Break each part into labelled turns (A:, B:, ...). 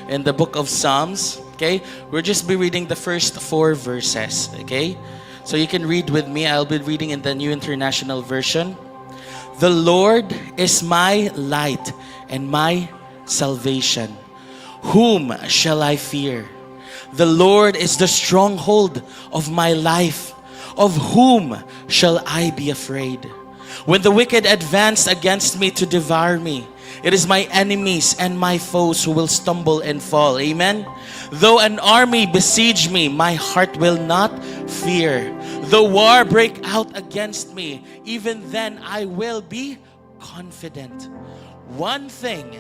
A: In the book of Psalms, okay? We'll just be reading the first four verses, okay? So you can read with me. I'll be reading in the New International Version. The Lord is my light and my salvation. Whom shall I fear? The Lord is the stronghold of my life. Of whom shall I be afraid? When the wicked advance against me to devour me, it is my enemies and my foes who will stumble and fall. Amen. Though an army besiege me, my heart will not fear. Though war break out against me, even then I will be confident. One thing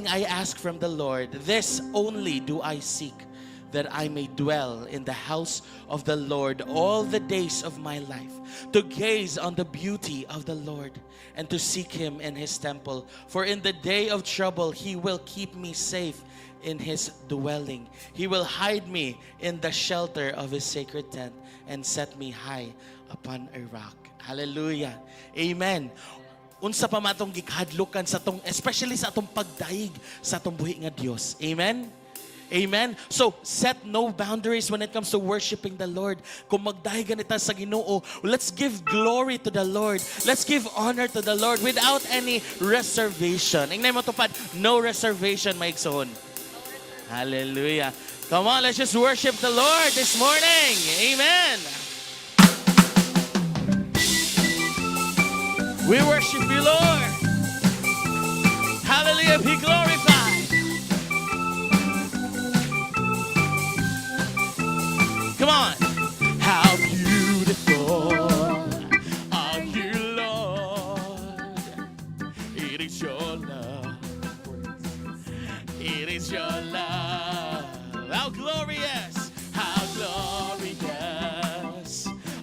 A: I ask from the Lord, this only do I seek, that I may dwell in the house of the Lord all the days of my life, to gaze on the beauty of the Lord and to seek him in his temple. For in the day of trouble, he will keep me safe in his dwelling. He will hide me in the shelter of his sacred tent and set me high upon a rock. Hallelujah. Amen. Unsa pa man atong gikahadlukan sa atong, especially sa atong pagdayeg sa atong buhi nga Dios? Amen. Amen. So, set no boundaries when it comes to worshiping the Lord. Kung magdayeg ganita sa Ginoo, let's give glory to the Lord. Let's give honor to the Lord without any reservation. Ingnan mo tupad, no reservation, mga igsoon. Hallelujah. Come on, let's just worship the Lord this morning. Amen. We worship you, Lord. Hallelujah. Be glorified. Come on. How beautiful are you, Lord. It is your love. It is your love. How glorious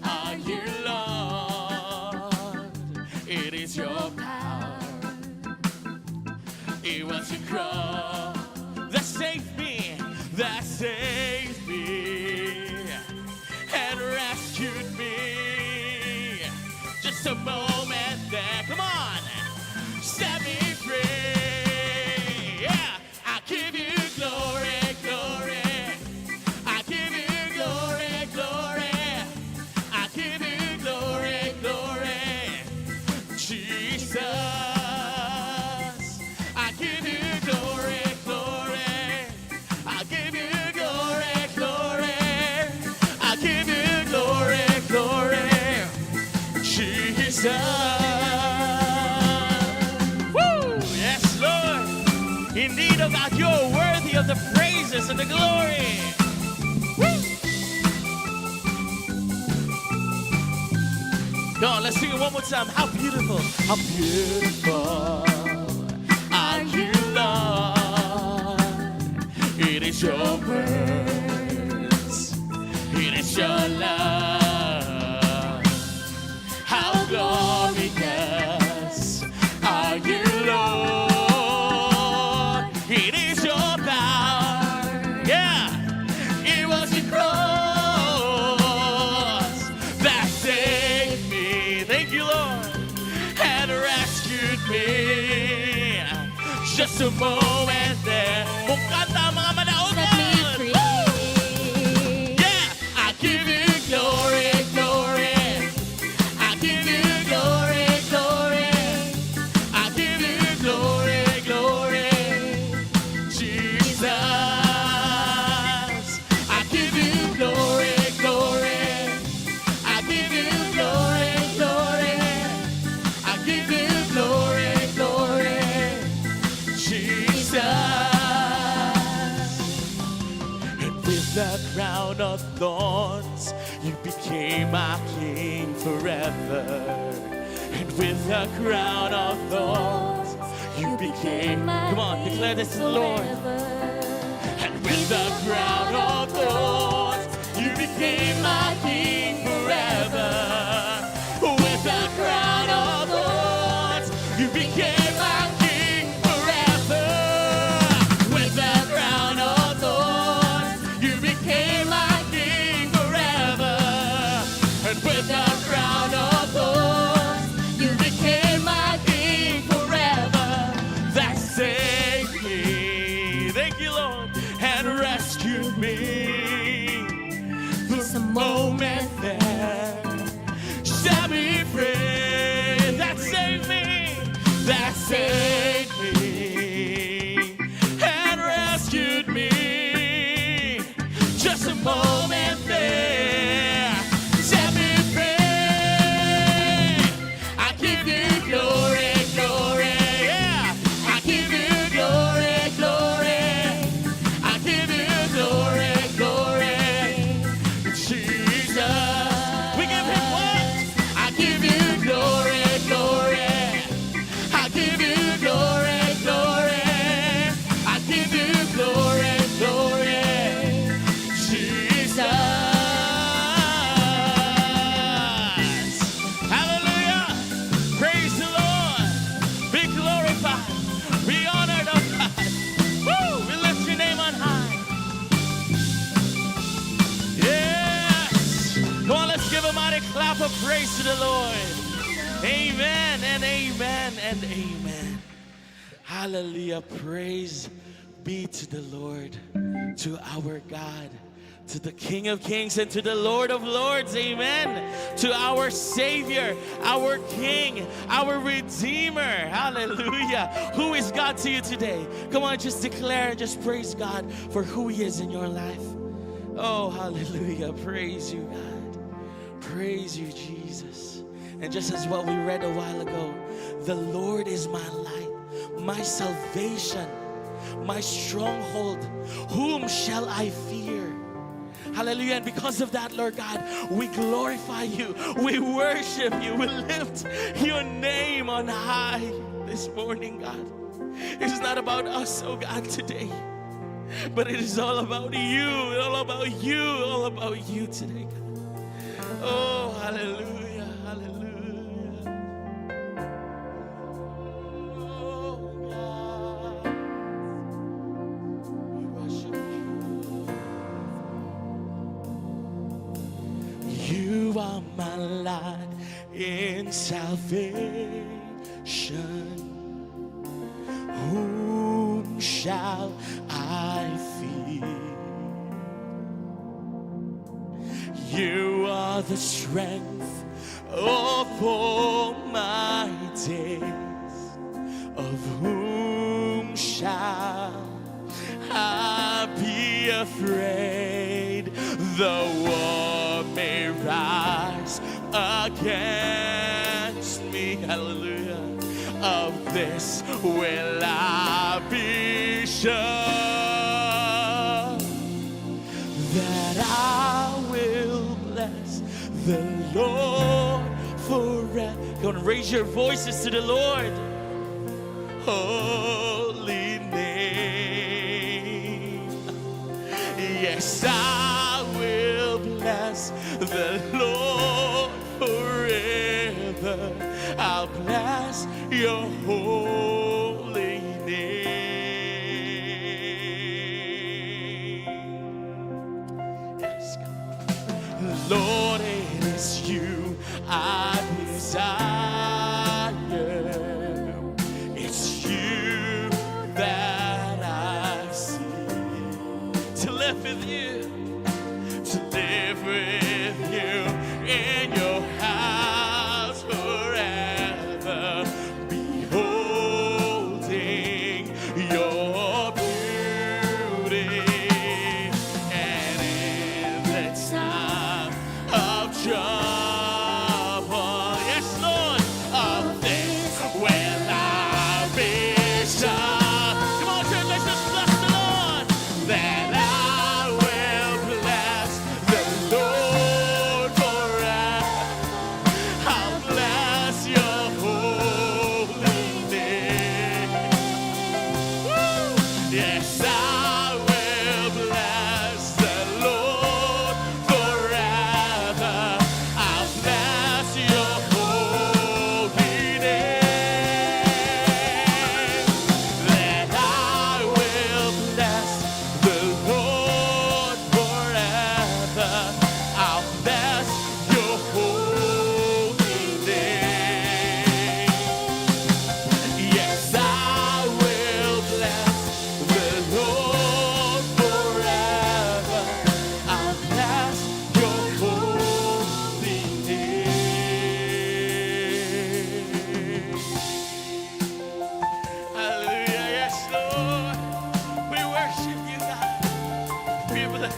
A: are you, Lord. It is your power. It was your cross that saved me and rescued me. Just a moment there, come on, set me free. Yeah, I give you glory, glory. I give you glory, glory. I give you glory, glory. Jesus, I give you glory, glory. I give you glory, glory. I give you glory, glory. Jesus. Woo! Yes, Lord. Indeed, oh God, you're worthy of the praises and the glory. Woo! Come on, let's sing it one more time. How beautiful are you, Lord. It is your words, it is your love. How glorious are you, Lord. It is your power. Yeah, it was your cross that saved me. Thank you, Lord, and rescued me. Just a moment there. Mukanta mga
B: Set me
A: madaugan.
B: Free.
A: Yeah, I give you glory, glory. I give you glory, glory. I give you glory, glory. Jesus. I give you glory, glory. I give you glory, glory. I give you glory, glory. Jesus. And with the crown of thorns, you became my king forever. And with the crown of thorns, you became.
B: My
A: Come on, declare this to the Lord.
B: Forever.
A: And with the crown of thorns, you became my king forever. With the crown of thorns, you became my king forever. With the crown of thorns, you became my king forever. And with the crown of thorns, you became my king forever. That saved me. rescued me. This a moment there set me free. That saved me. That saved me and rescued me. Just a moment there set me free. I give you glory, glory. Yeah. I give you glory, glory. I give you glory, glory. Jesus. We give him what? I give you glory, glory. I give you glory, glory. I give you glory, glory. Jesus. Hallelujah. Praise the Lord. Be glorified. Be honored, oh God. Woo! We lift your name on high. Yes. Come on, let's give a mighty clap of praise to the Lord. Amen and amen and amen. Hallelujah. Praise be to the Lord, to our God, to the King of Kings and to the Lord of Lords. Amen. To our Savior, our King, our Redeemer. Hallelujah. Who is God to you today? Come on, just declare and just praise God for who He is in your life. Oh, hallelujah. Praise you, God. Praise you, Jesus. And just as what we read a while ago, the Lord is my light, my salvation, my stronghold. Whom shall I fear? Hallelujah. And because of that, Lord God, we glorify you. We worship you. We lift your name on high this morning, God. It's not about us, oh God, today, but it is all about you, all about you, all about you today, God. Oh, hallelujah, hallelujah. Oh, God. We worship you. You are my light in salvation. Whom shall I fear? You are the strength of all my days. Of whom shall I be afraid? The war may rise against me. Hallelujah. Of this will I be sure, that I will bless the Lord forever. Go and raise your voices to the Lord. Holy name. Yes, I will bless the Lord forever. I'll bless your holy name. Yes, God. Lord, it is you I desire. It's you that I seek. To live with you, to live with you in your house forever, beholding your beauty, and in the time of trouble, yes, Lord, of this will I be sure. Come on, church, let's just bless the Lord. That I will bless the Lord.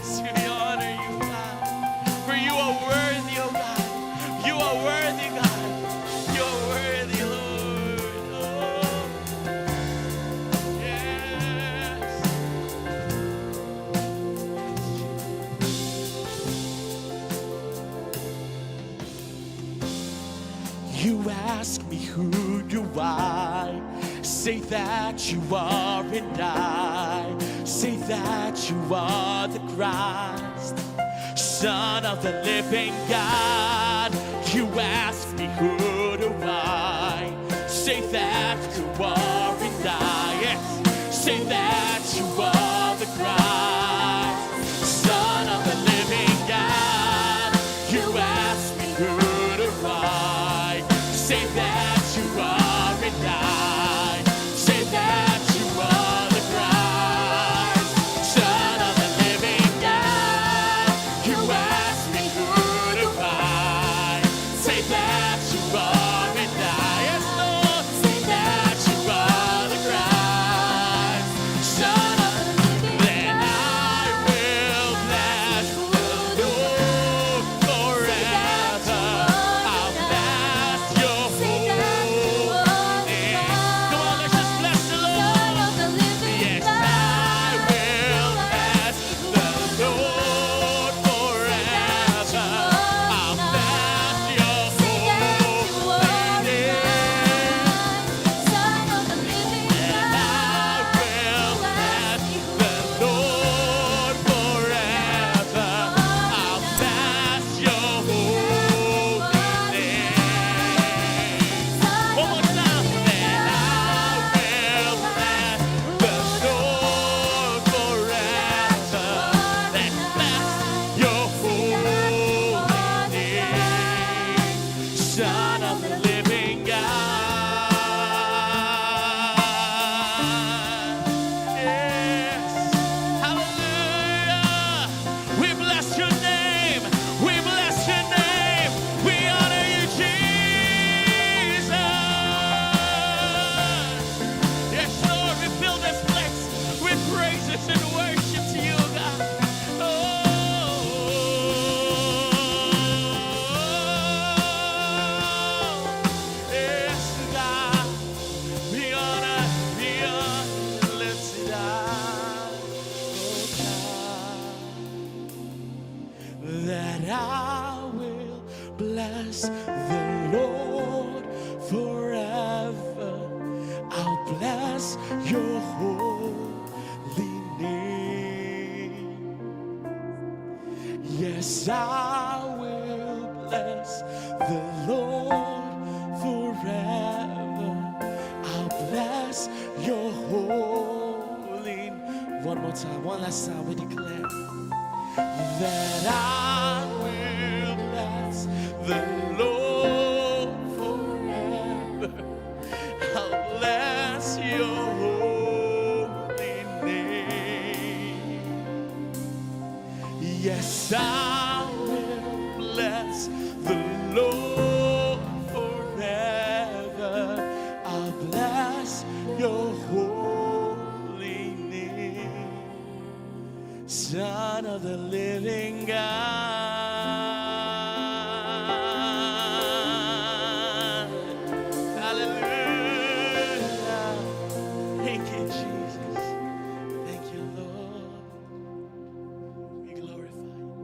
A: Yes, we honor you, God. For you are worthy, oh God. You are worthy, God. You are worthy, Lord. Oh. Yes. You ask me, who do I say that you are, and I say that you are the Christ, Son of the living God. You ask me, who do I say that you are, and I, yes, say that you are the Christ, Son of the living God. You ask me, who do I say that you are, and I say that you are the Christ, Son of the living God. You ask me, who do I say that you are, and I, yes, Lord, say that you are the Christ, Son of the living. Then I will bless the Lord forever. I'll bless your holy name. Come on, let's just bless the Lord. Yes, I will bless the Lord forever. I'll bless your holy name. And I will bless the Lord forever. I'll bless your holy name. One more time. Then I will bless the Lord forever. Then bless your holy name, Son of the living God. Yes. Hallelujah. We bless your name. We bless your name. We honor you, Jesus. Yes, Lord, we fill this place with praises and worship to you, God. Oh, yes, God. Be honored, be honored, lifted high, oh God, that I will bless the Lord forever. I'll bless your holy name. Yes, I will bless the Lord forever. I'll bless your holy. One more time, one last time, we declare that I will bless the Lord forever. I'll bless your holy name. Yes, I will bless the Lord forever. I'll bless your holy name, Son of the living God. Hallelujah. Thank you, Jesus. Thank you, Lord. We glorify you.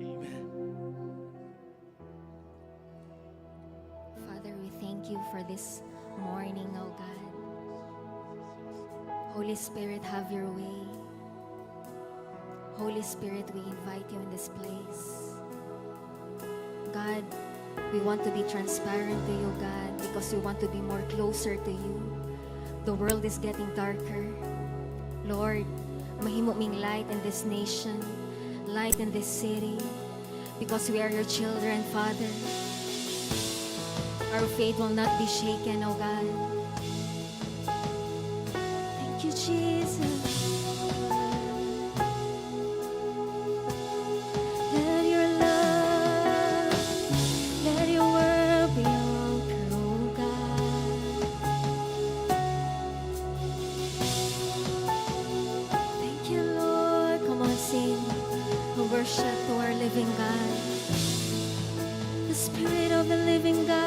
A: Amen.
B: Father, we thank you for this morning, O God. Holy Spirit, have your way. Holy Spirit, we invite you in this place. God, we want to be transparent to you, God, because we want to be more closer to you. The world is getting darker. Lord, mahimo ming light in this nation, light in this city, because we are your children, Father. Our faith will not be shaken, O God. Thank you, Jesus. Let your love, let your word be anchor, oh God. Thank you, Lord. Come on, sing. Worship to our living God. The Spirit of the living God.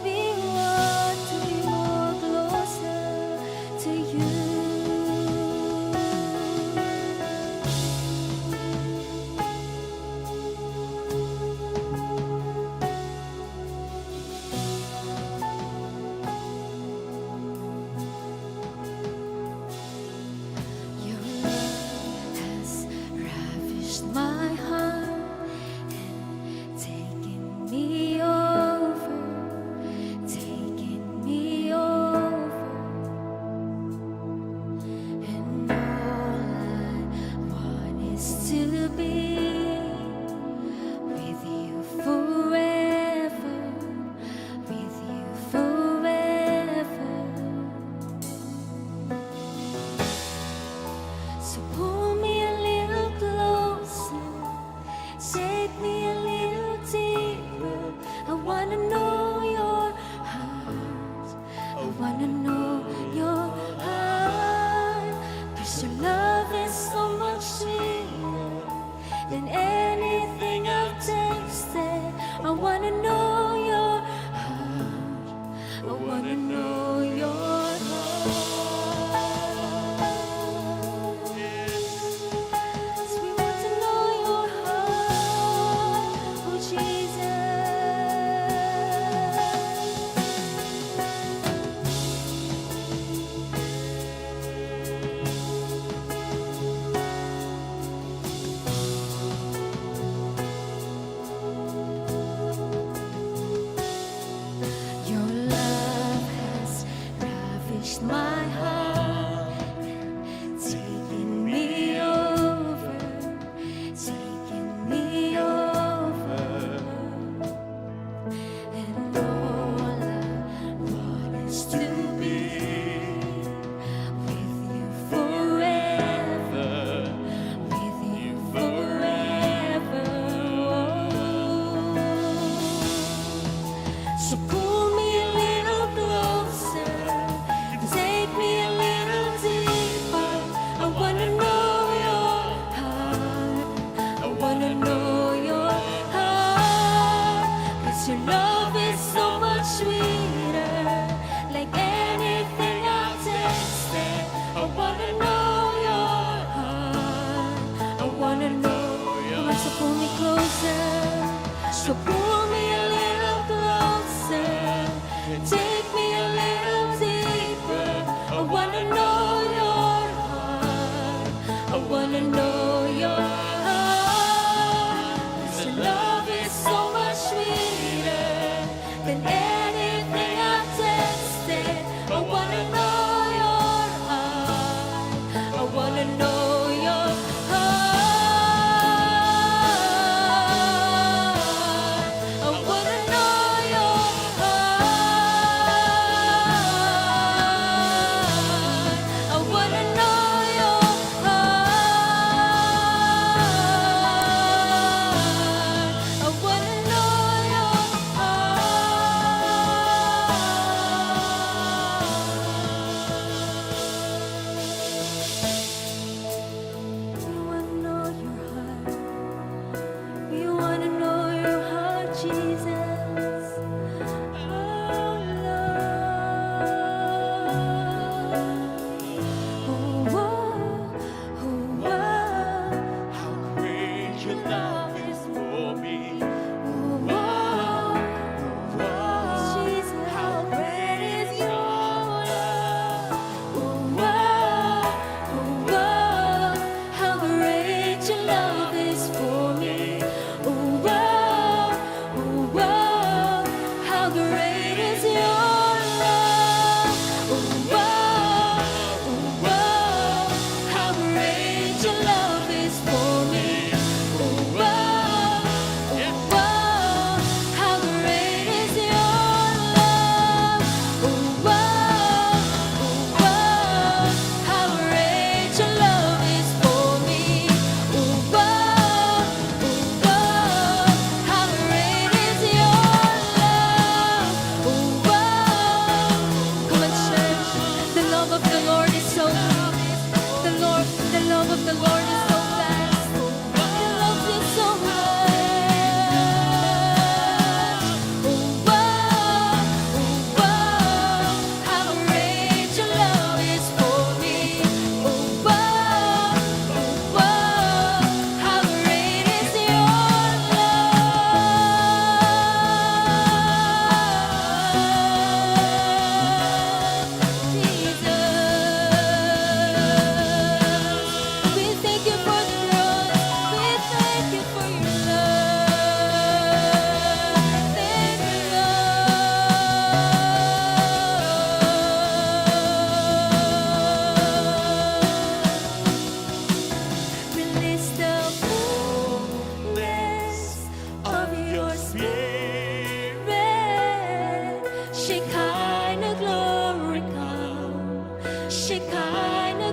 B: We want to be more closer to you. Your love has ravished my heart and taken me over, taken me over. And all I want is to be with you forever, with you forever. So pull me a little closer, take me a little deeper. I wanna know your heart. I wanna know your heart. 'Cause your love is so much sweeter than anything I've tasted. I wanna know your heart. I wanna know your heart. Yes, we want to know your heart, oh Jesus. Your love has ravished my heart, taken me over, taken me over. And all I want is to be with you forever, with you forever. Oh. So pull me a little closer, take me a little deeper. I wanna know your heart. I wanna know your heart. 'Cause your love is so much sweeter, like anything I've tasted. I wanna know your heart. I wanna know. Come on, so pull me closer. So pull me a little closer. Take me a little deeper. I wanna know your heart. I wanna know your heart. 'Cause your love is so much sweeter than anything I've tasted. I wanna know your heart. I wanna know your heart.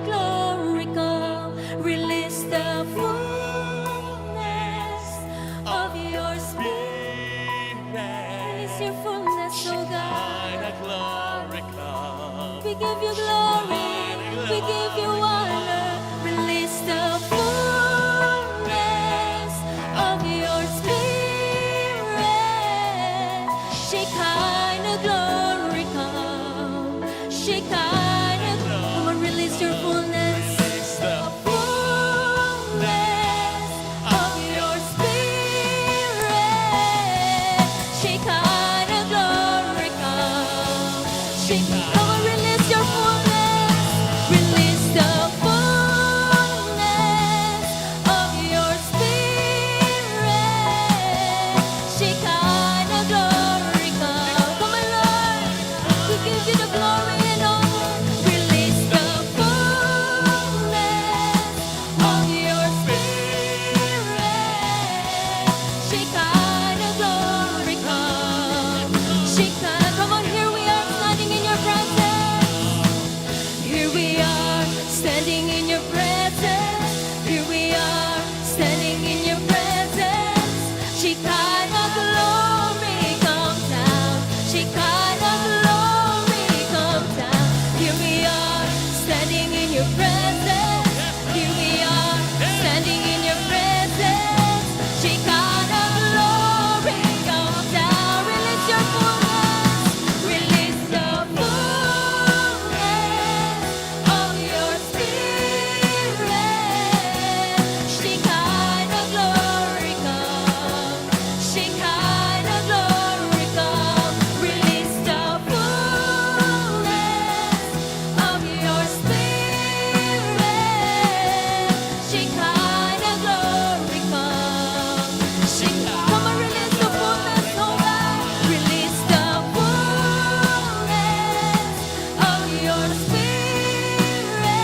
B: Glory come. Release the fullness of your Spirit. Release your fullness, oh God.
A: Shekinah glory come.
B: We give you glory. We give you honor. Release the fullness of your Spirit. Shekinah glory come. Shekinah, come on, release your fullness.
A: Release the
B: Fullness of your Spirit. Shekinah glory come. Shekinah, come on, release your fullness. Release the fullness of your Spirit. Shekinah glory come. Come on, Lord. We give you the glory and honor. Release the fullness of your Spirit. Shekinah glory come. Shekinah, come on, here we are standing in your presence. Here we are standing in your presence. Here we are standing in your presence. Shekinah glory come down. Shekinah glory come down. Here we are standing in your presence. Here we are standing in your presence. Shekinah glory come down. Release your fullness. Release the fullness of your Spirit. Shekinah glory come. Shekinah glory come. Release the fullness of your Spirit. Shekinah glory come. Come on, release the fullness, oh God. Release the fullness of your Spirit.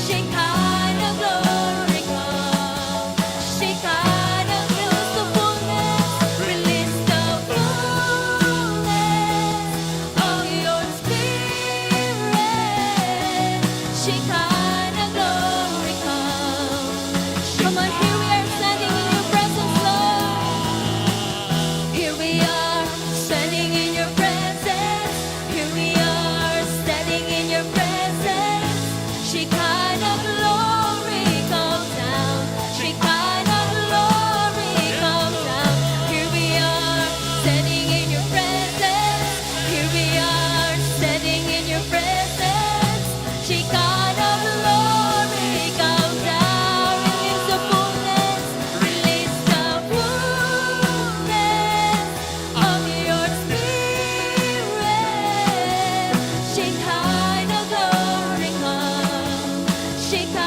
B: Shekinah glory come. Shekinah, release the fullness. Release the fullness of your Spirit. Shekinah glory come. Come on, here we are standing in your presence, Lord. Here we are standing in your presence. Here we are standing in your presence. Shekinah glory come down. Shekinah glory come down. Here we are standing in your presence. Here we are standing in your presence. Shekinah glory come down. Release the fullness. Release the fullness of your Spirit. Shekinah glory come. Shekinah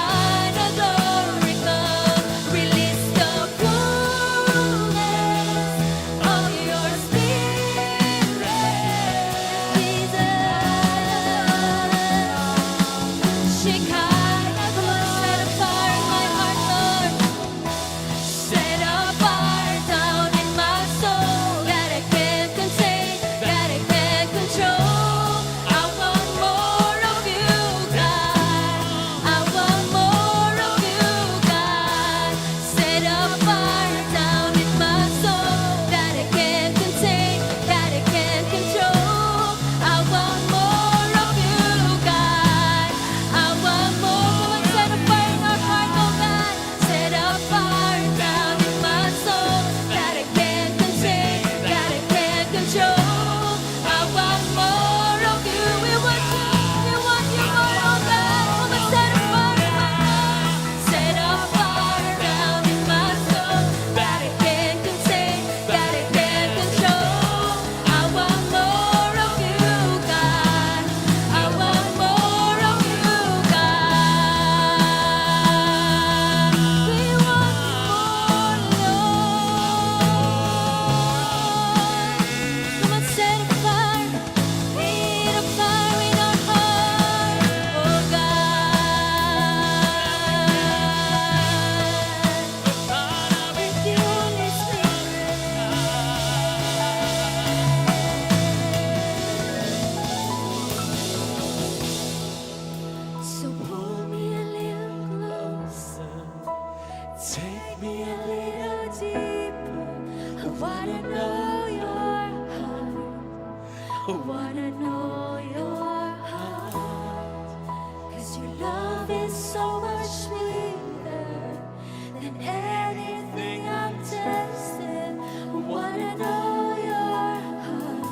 B: Wanna know your heart. Wanna know your heart. 'Cause your love is so much sweeter than anything I've tasted. Wanna know your heart.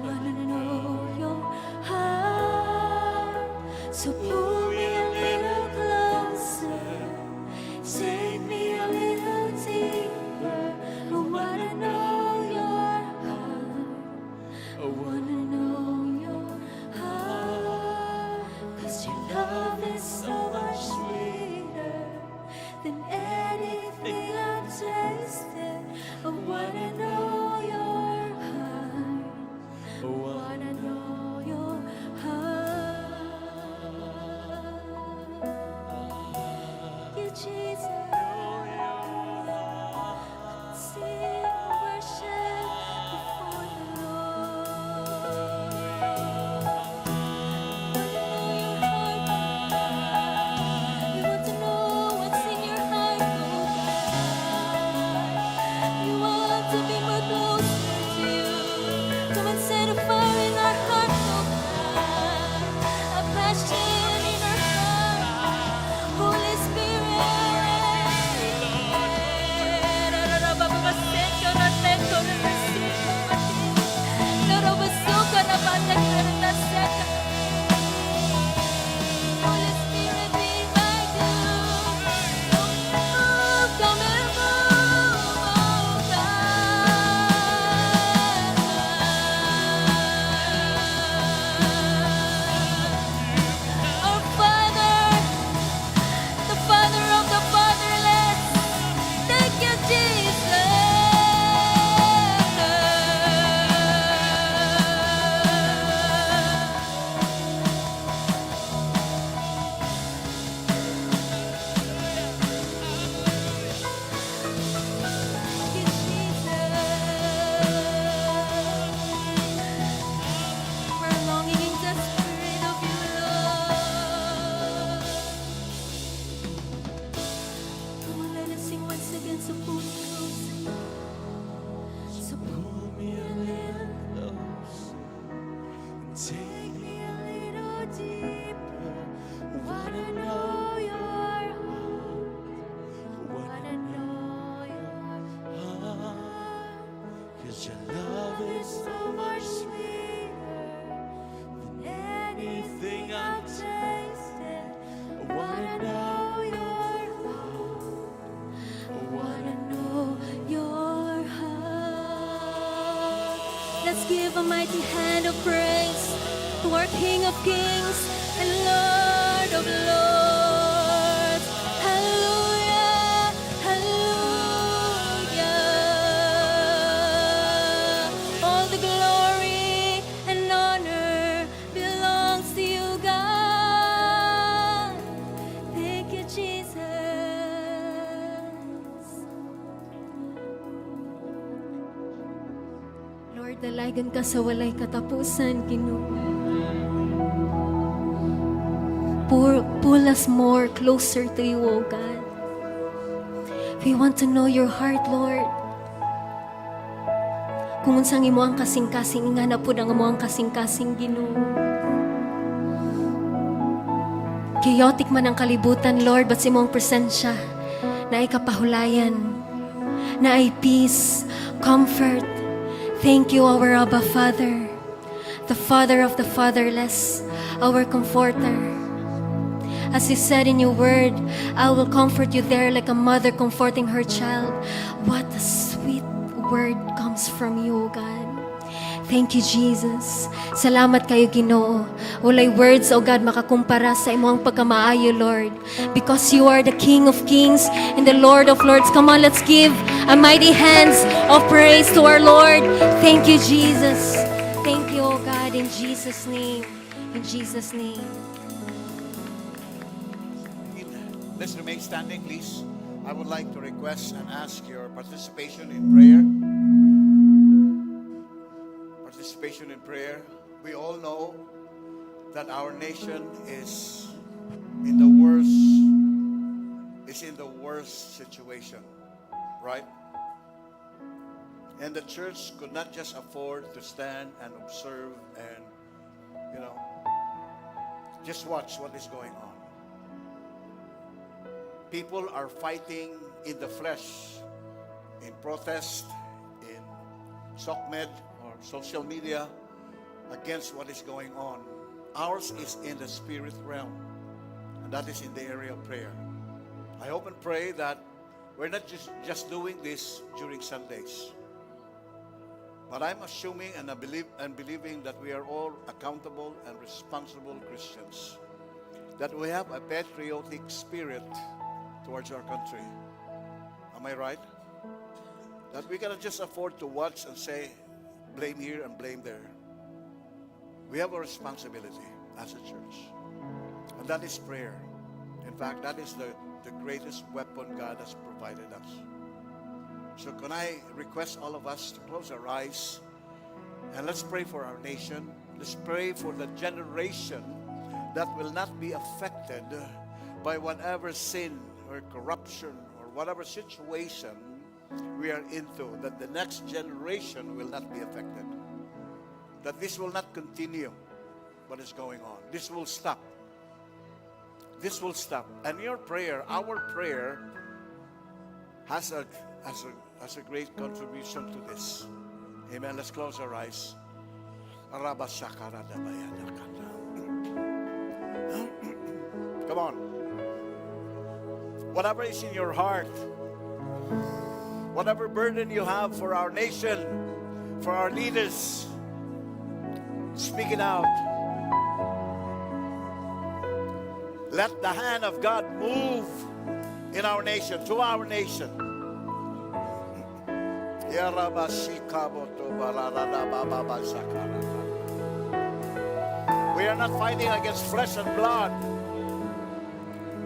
B: Wanna know your heart. So pull me a little closer. Take me a little deeper. I wanna know your heart. I wanna know your heart. 'Cause your love is so much sweeter than anything I've tasted. I wanna know your heart. I wanna know your heart. You, Jesus. Sing worship before the Lord. Wanna know your heart, we want to know what's in your heart, oh God. We want to be more closer to you. Come and set a fire in our heart, oh God. A passion in our heart, Holy Spirit. Holy Spirit, we invite you. Move, come and move, oh God. Our Father, the Father of the fatherless. Thank you, Jesus. Thank you, Jesus. We're longing in the spirit of you, Lord. Come on, let us sing once again. So pull me closer. So pull me a little
A: close.
B: Take me a little deeper. Wanna know your heart. Wanna know your heart.
A: 'Cause your love
B: Love
A: is
B: is so much sweeter than anything I've tasted. Wanna know your heart. Wanna know your heart. Let's give a mighty hand of praise to our King of Kings and Lord of Lords. Hallelujah, hallelujah. All the glory and honor belongs to you, God. Thank you, Jesus. Lord, dalaygon ka sa walay katapusan, Ginoo. Pull us more closer to you, O God. We want to know your heart, Lord. Kung unsang imo ang kasing-kasing, ingana pud ang imo ang kasing-kasing, Ginoo. Chaotic man ang kalibutan, Lord, but sa imong presensya, naay kapahulayan, naay peace, comfort. Thank you, our Abba Father, the Father of the fatherless, our comforter. As you said in your word, "I will comfort you there like a mother comforting her child." What a sweet word comes from you, O God. Thank you, Jesus. Salamat kayo, Ginoo. Walay words, O God, makakumpara sa imong pagkamaayo, Lord. Because you are the King of Kings and the Lord of Lords. Come on, let's give a mighty hands of praise to our Lord. Thank you, Jesus. Thank you, O God, in Jesus' name. In Jesus' name.
C: Let's remain standing, please. I would like to request and ask your participation in prayer. Participation in prayer. We all know that our nation is in the worst situation, right? And the church could not just afford to stand and observe and just watch what is going on. People are fighting in the flesh, in protest, in SOCMED or social media against what is going on. Ours is in the spirit realm, and that is in the area of prayer. I hope and pray that we're not just doing this during Sundays. But I'm assuming and I believe and believing that we are all accountable and responsible Christians. That we have a patriotic spirit towards our country. Am I right? That we cannot just afford to watch and say, blame here and blame there. We have a responsibility as a church. And that is prayer. In fact, that is the greatest weapon God has provided us. So can I request all of us to close our eyes and let's pray for our nation. Let's pray for the generation that will not be affected by whatever sin or corruption or whatever situation we are into, that the next generation will not be affected. That this will not continue, what is going on. This will stop. This will stop. And your prayer, our prayer, has a great contribution to this. Amen. Let's close our eyes. Arabasakaradabaya. Come on. Whatever is in your heart, whatever burden you have for our nation, for our leaders, speak it out. Let the hand of God move in our nation, to our nation. We are not fighting against flesh and blood.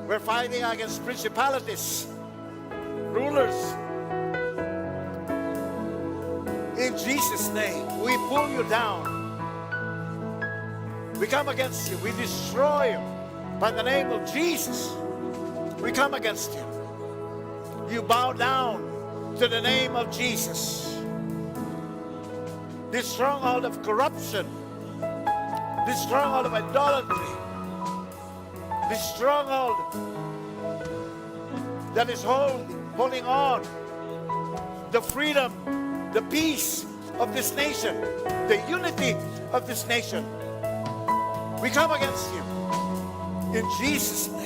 C: We're fighting against principalities, rulers. In Jesus' name, we pull you down. We come against you. We destroy you. By the name of Jesus, we come against you. You bow down to the name of Jesus. This stronghold of corruption, this stronghold of idolatry, this stronghold that is holding on the freedom, the peace of this nation, the unity of this nation. We come against you in Jesus' name.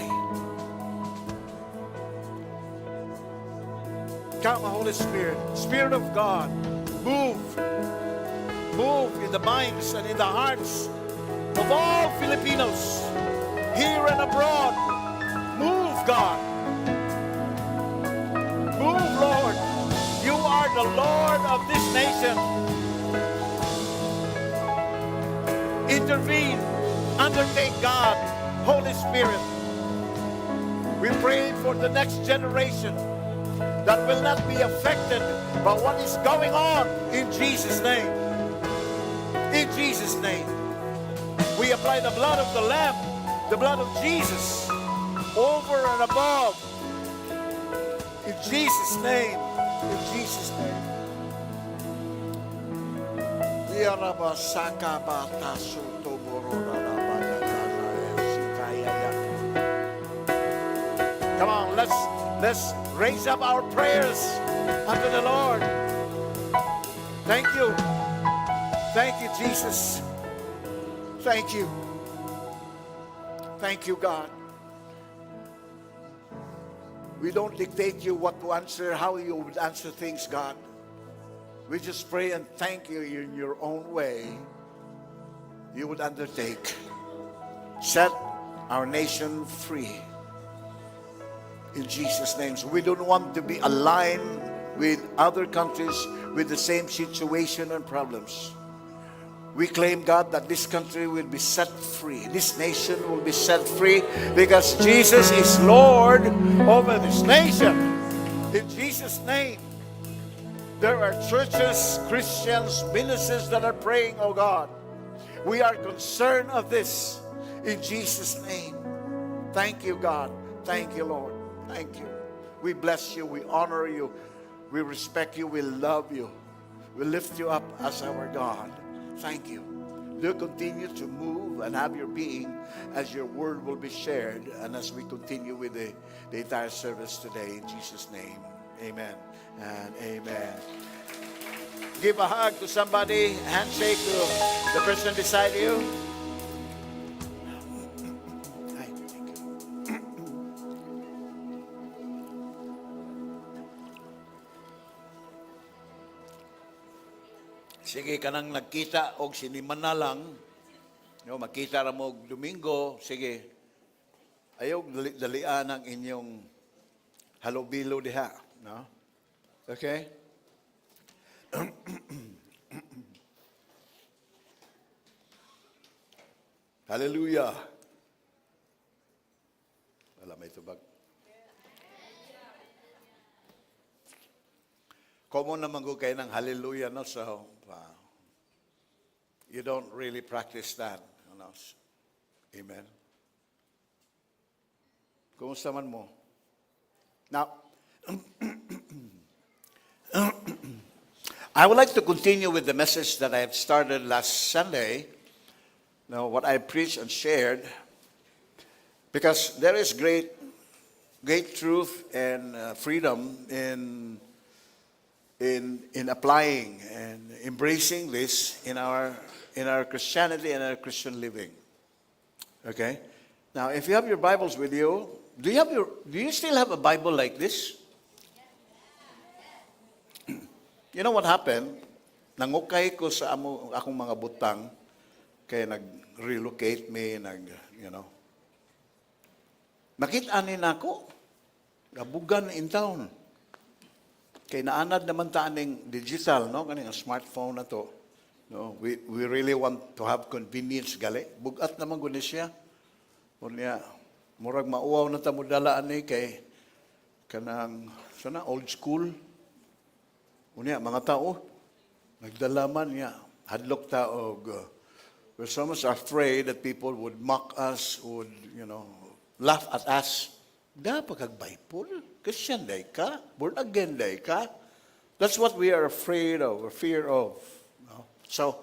C: Come, Holy Spirit, Spirit of God, move, move in the minds and in the hearts of all Filipinos here and abroad. Move, God. Move, Lord. You are the Lord of this nation. Intervene, undertake, God, Holy Spirit. We pray for the next generation that will not be affected by what is going on, in Jesus' name. In Jesus' name. We apply the blood of the Lamb, the blood of Jesus, over and above. In Jesus' name. In Jesus' name. Come on, let's raise up our prayers unto the Lord. Thank you. Thank you, Jesus. Thank you. Thank you, God. We don't dictate you what to answer, how you would answer things, God. We just pray and thank you in your own way. You would undertake. Set our nation free. In Jesus' name. So we don't want to be aligned with other countries with the same situation and problems. We claim, God, that this country will be set free. This nation will be set free because Jesus is Lord over this nation. In Jesus' name. There are churches, Christians, ministers that are praying, oh God. We are concerned of this in Jesus' name. Thank you, God. Thank you, Lord. Thank you. We bless you. We honor you. We respect you. We love you. We lift you up as our God. Thank you. Do continue to move and have your being as your word will be shared and as we continue with the entire service today. In Jesus' name, amen and amen. Give a hug to somebody, handshake to the person beside you. Hi, thank you. Sige, kanang nagkita og sinimana lang, no, makita ra mo og Domingo, sige. Ayaw dali-dalian ang inyong halobilo diha, no? Okay? Hallelujah. Wala may tubag. Common naman ko kayo ng hallelujah, no? So, you don't really practice that. Amen. Kumusta man mo? Now, I would like to continue with the message that I have started last Sunday. Now, what I preached and shared, because there is great, great truth and freedom in applying and embracing this in our Christianity and our Christian living. Okay? Now, if you have your Bibles with you, do you still have a Bible like this? You know what happened? Nangukay ko sa amo, akong mga butang kay nag-relocate me, nag. Nakita ni nako, gabugan in town. Kay naanad naman ta aning digital, no? Kaning smartphone na to. No, we really want to have convenience gali. Bugat naman gud ni siya. Unya, murag mauwaw na ta mo dala ani kay kanang sana old school. Unya mga tao nagdala man niya, hadlok ta og we're so much afraid that people would mock us, would laugh at us. Da pa kag Bible, Christian diay ka, born again diay ka. That's what we are afraid of, or fear of. No? So,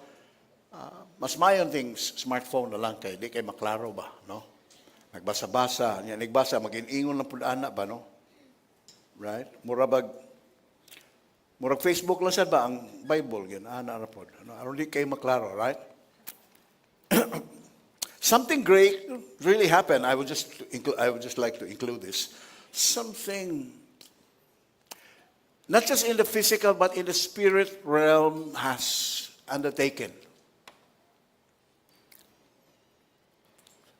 C: mas mayon ting smartphone na lang kay di kay maklaro ba, no? Nagbasa-basa, niya nagbasa magin-ingon lang pud ana ba, no? Right? Mura bag murag Facebook lang sad ba ang Bible gyud ana ra pod. No? Aron di kay maklaro, right? Something great really happened. I would just like to include this. Something not just in the physical but in the spirit realm has undertaken.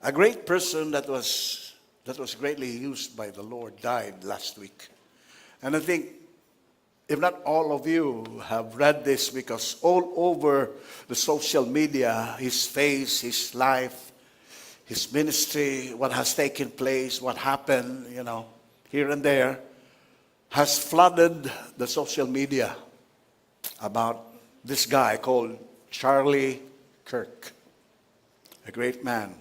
C: A great person that was greatly used by the Lord died last week. And I think if not all of you have read this, because all over the social media, his face, his life, his ministry, what has taken place, what happened, here and there, has flooded the social media about this guy called Charlie Kirk, a great man,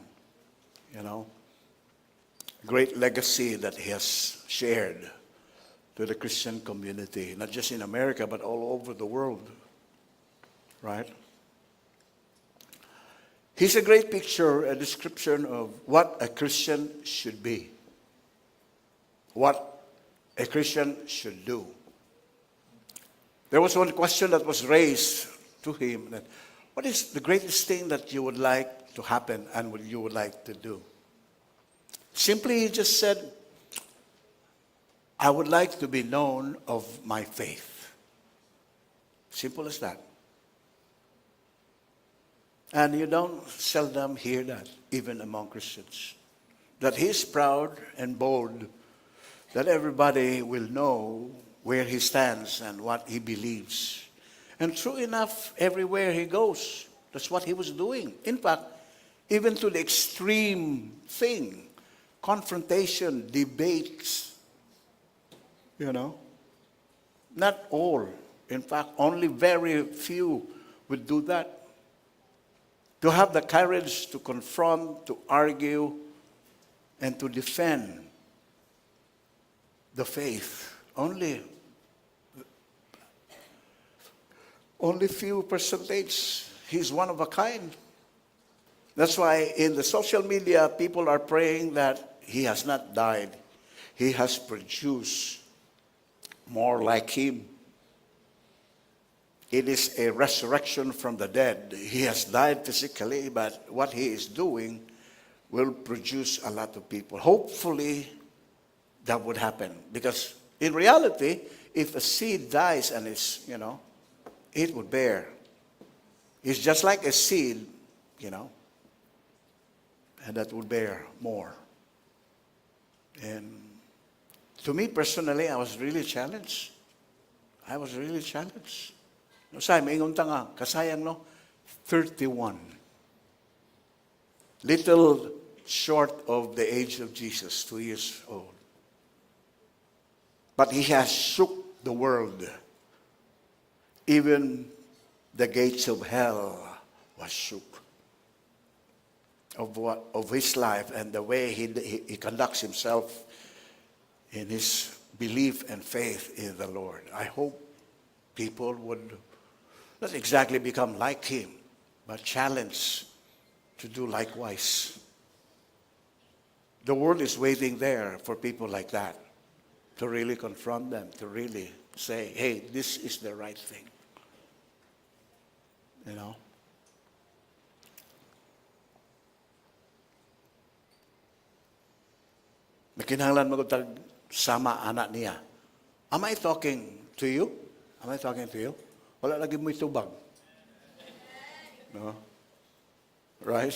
C: great legacy that he has shared to the Christian community, not just in America, but all over the world, right? He's a great picture, a description of what a Christian should be, what a Christian should do. There was one question that was raised to him that, what is the greatest thing that you would like to happen and what you would like to do? Simply, he just said, "I would like to be known of my faith." Simple as that. And you don't seldom hear that, even among Christians. That he's proud and bold, that everybody will know where he stands and what he believes. And true enough, everywhere he goes, that's what he was doing. In fact, even to the extreme thing, confrontation, debates. Not all. In fact, only very few would do that. To have the courage to confront, to argue, and to defend the faith. Only Only few percentage. He's one of a kind. That's why in the social media, people are praying that he has not died. He has produced more like him. It is a resurrection from the dead. He has died physically, but what he is doing will produce a lot of people. Hopefully, that would happen. Because in reality, if a seed dies and is, it would bear. It's just like a seed, and that would bear more. And to me personally, I was really challenged. I was really challenged. No, say, maingon ta nga, kasayang no, 31. Little short of the age of Jesus, 2 years old. But he has shook the world. Even the gates of hell was shook of his life and the way he conducts himself in his belief and faith in the Lord. I hope people would not exactly become like him, but challenge to do likewise. The world is waiting there for people like that to really confront them, to really say, "Hey, this is the right thing." You know? Nakinahanglan man tag sama ana niya. Am I talking to you? Am I talking to you? Wala lagi mo'y tubag. No? Right?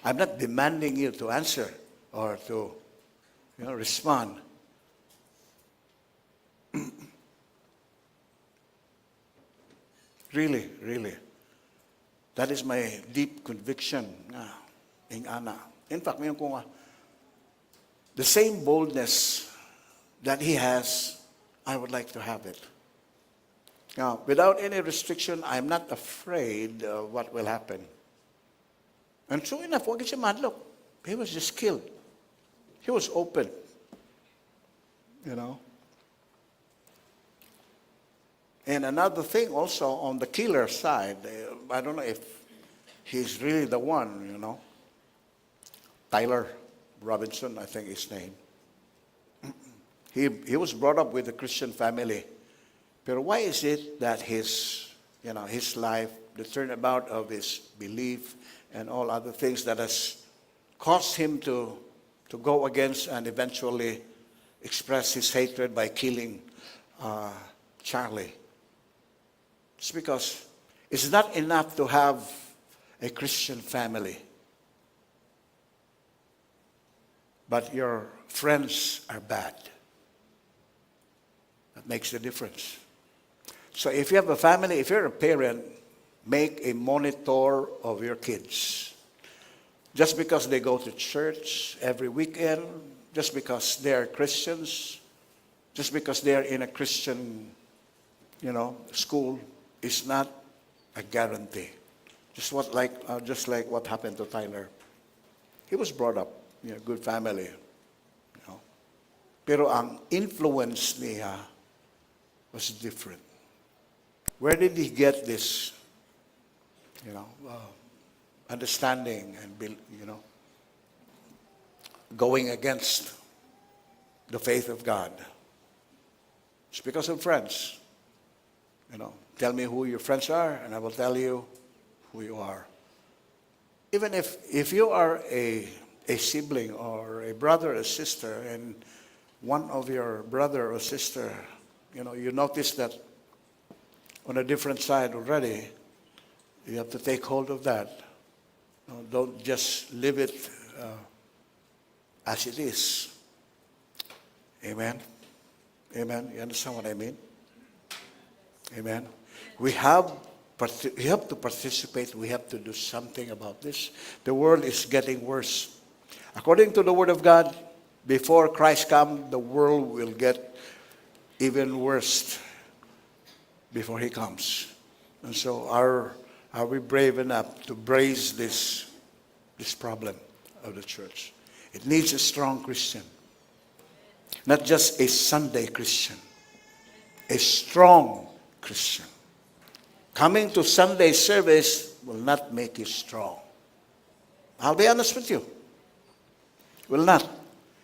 C: I'm not demanding you to answer or to respond. Really, really. That is my deep conviction nga, ing ana. In fact, ngayon ko nga, the same boldness that he has, I would like to have it. Now, without any restriction, I'm not afraid of what will happen. And true enough, wa siya mahadlok. He was just killed. He was open. And another thing also on the killer side, I don't know if he's really the one. Tyler Robinson, I think his name. He was brought up with a Christian family. But why is it that his life, the turnabout of his belief and all other things that has caused him to go against and eventually express his hatred by killing Charlie? It's because it's not enough to have a Christian family, but your friends are bad. That makes the difference. So if you have a family, if you're a parent, make a monitor of your kids. Just because they go to church every weekend, just because they're Christians, just because they're in a Christian school, is not a guarantee. Just like what happened to Tyler. He was brought up in a good family. Pero ang influence niya was different. Where did he get this understanding and going against the faith of God? It's because of friends. Tell me who your friends are, and I will tell you who you are. Even if you are a sibling or a brother or sister, and one of your brother or sister, you notice that on a different side already, you have to take hold of that. No, don't just leave it as it is. Amen. Amen. You understand what I mean? Amen. We have to participate. We have to do something about this. The world is getting worse. According to the Word of God, before Christ comes, the world will get even worse before He comes. And so are we brave enough to brace this problem of the church? It needs a strong Christian. Not just a Sunday Christian. A strong Christian. Coming to Sunday service will not make you strong. I'll be honest with you. Will not.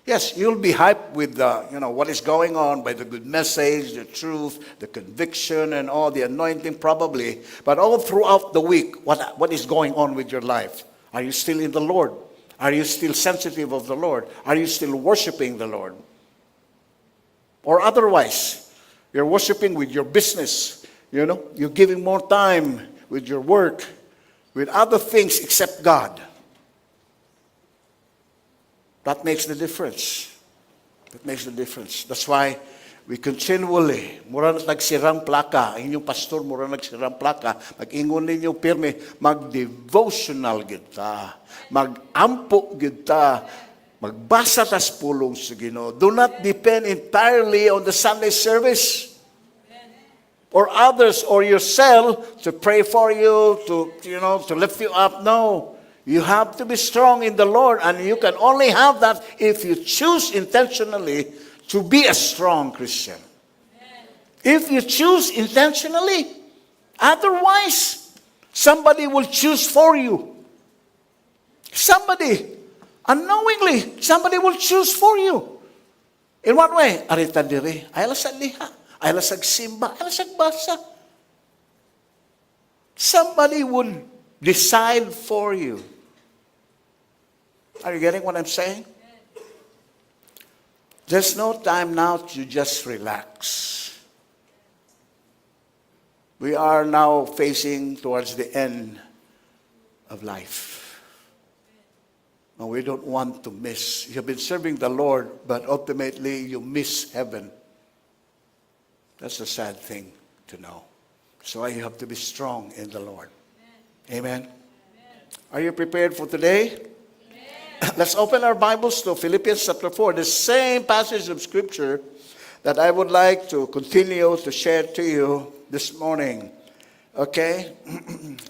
C: Yes, you'll be hyped with what is going on by the good message, the truth, the conviction, and all the anointing probably. But all throughout the week, what is going on with your life? Are you still in the Lord? Are you still sensitive of the Lord? Are you still worshiping the Lord? Or otherwise, you're worshiping with your business. You're giving more time with your work, with other things except God. That makes the difference. That makes the difference. That's why we continually, mura na nagsirang plaka, ang inyong pastor, mura nagsirang plaka, mag-ingon ninyo pirmi, mag-devotional kita, mag-ampo kita, magbasa tas pulong sa Ginoo. Do not depend entirely on the Sunday service or others or yourself to pray for you, to lift you up. No. You have to be strong in the Lord, and you can only have that if you choose intentionally to be a strong Christian. If you choose intentionally. Otherwise, somebody will choose for you. Somebody, unknowingly, somebody will choose for you. In what way? Ari ta diri. Ay sa liha. Ay sa simba. Ay sa basa. Somebody would decide for you. Are you getting what I'm saying? There's no time now to just relax. We are now facing towards the end of life. And we don't want to miss. You have been serving the Lord, but ultimately you miss heaven. That's a sad thing to know. So you have to be strong in the Lord. Amen. Are you prepared for today? Let's open our Bibles to Philippians chapter 4, the same passage of Scripture that I would like to continue to share to you this morning. Okay?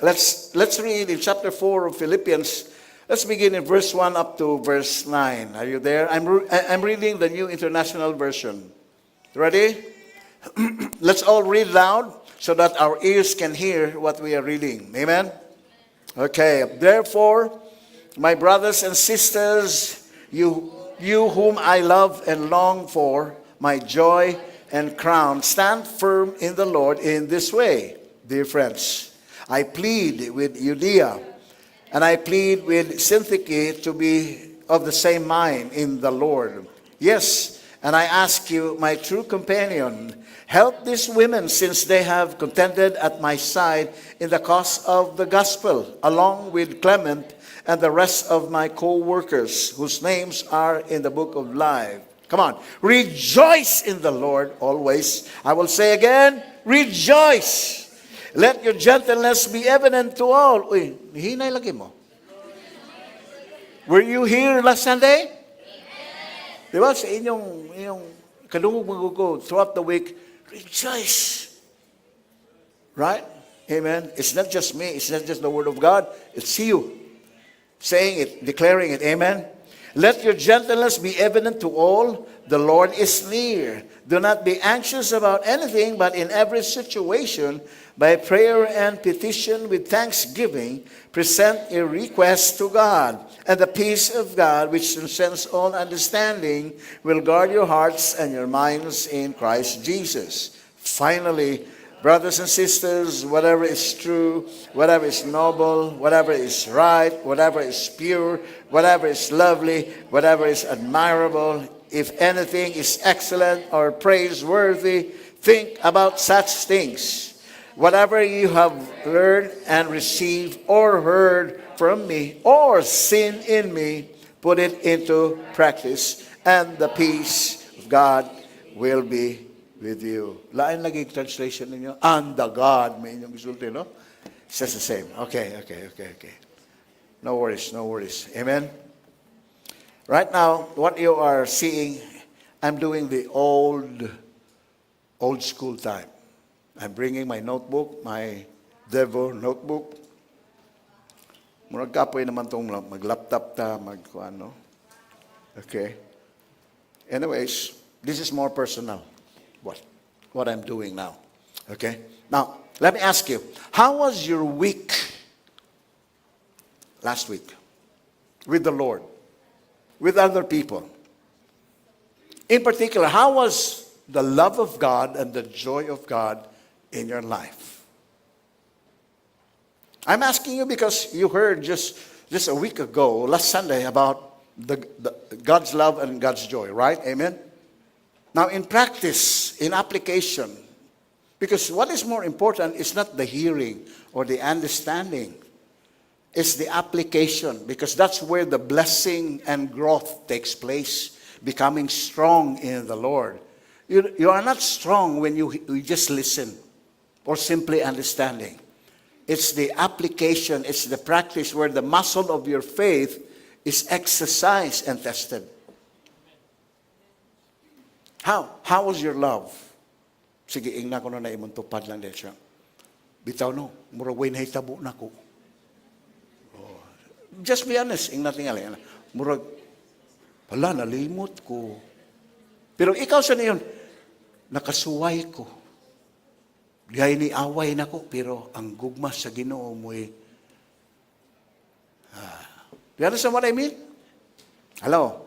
C: Let's read in chapter 4 of Philippians. Let's begin in verse 1 up to verse 9. Are you there? I'm reading the New International Version. Ready? Let's all read loud so that our ears can hear what we are reading. Amen? Okay. "Therefore, my brothers and sisters, you whom I love and long for, my joy and crown, stand firm in the Lord in this way, dear friends. I plead with Euodia and I plead with Syntyche to be of the same mind in the Lord. Yes, and I ask you, my true companion, help these women, since they have contended at my side in the cause of the gospel, along with Clement and the rest of my co workers, whose names are in the book of life. Come on. Rejoice in the Lord always. I will say again, rejoice. Let your gentleness be evident to all." Uy, hinay lagi mo. Were you here last Sunday? Di ba? Sa inyong kadungog magugo throughout the week, rejoice. Right? Amen. It's not just me. It's not just the word of God. It's you saying it, declaring it. Amen. "Let your gentleness be evident to all. The Lord is near. Do not be anxious about anything, but in every situation, by prayer and petition with thanksgiving, present a request to God. And the peace of God, which transcends all understanding, will guard your hearts and your minds in Christ Jesus. Finally, brothers and sisters, whatever is true, whatever is noble, whatever is right, whatever is pure, whatever is lovely, whatever is admirable, if anything is excellent or praiseworthy, think about such things. Whatever you have learned and received or heard from me or seen in me, put it into practice, and the peace of God will be with you." Lain lagi translation ninyo. "And the God," may inyong gisulti, no? Says the same. Okay. No worries, no worries. Amen? Right now, what you are seeing, I'm doing the old, old school time. I'm bringing my notebook, my Devo notebook. Murag kapoy naman tong mag-laptop ta, mag ano. Okay. Anyways, this is more personal, what I'm doing now. Okay? Now, Let me ask you, how was your week last week with the Lord, with other people? In particular, how was the love of God and the joy of God in your life? I'm asking you because you heard just a week ago, last Sunday, about the God's love and God's joy, right? Amen? Now, in practice, in application, because what is more important is not the hearing or the understanding, it's the application, because that's where the blessing and growth takes place, becoming strong in the Lord. You are not strong when you just listen or simply understanding. It's the application, it's the practice where the muscle of your faith is exercised and tested. How? How was your love? Sige, ingna ko na imong tupad lang din siya. Bitaw no, murag way nahitabo nako. Oh. Just be honest, ingna tingali. Murag, hala, nalimot ko. Pero ikaw sa niyon, nakasuway ko. Diay ni away nako, pero ang gugma sa Ginoo mo'y. Ah. Do you understand what I mean? Hello?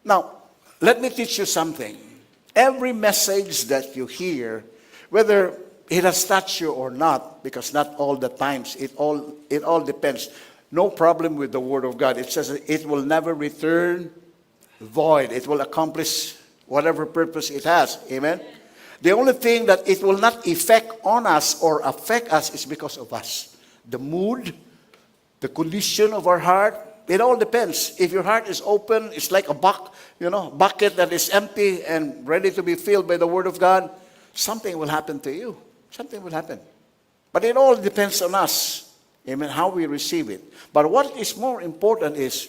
C: Now, let me teach you something. Every message that you hear, whether it has touched you or not, because not all the times, it all depends. No problem with the Word of God. It says it will never return void. It will accomplish whatever purpose it has. Amen? The only thing that it will not affect on us or affect us is because of us. The mood, the condition of our heart, it all depends. If your heart is open, it's like a bucket that is empty and ready to be filled by the Word of God, something will happen to you. Something will happen. But it all depends on us. Amen, how we receive it. But what is more important is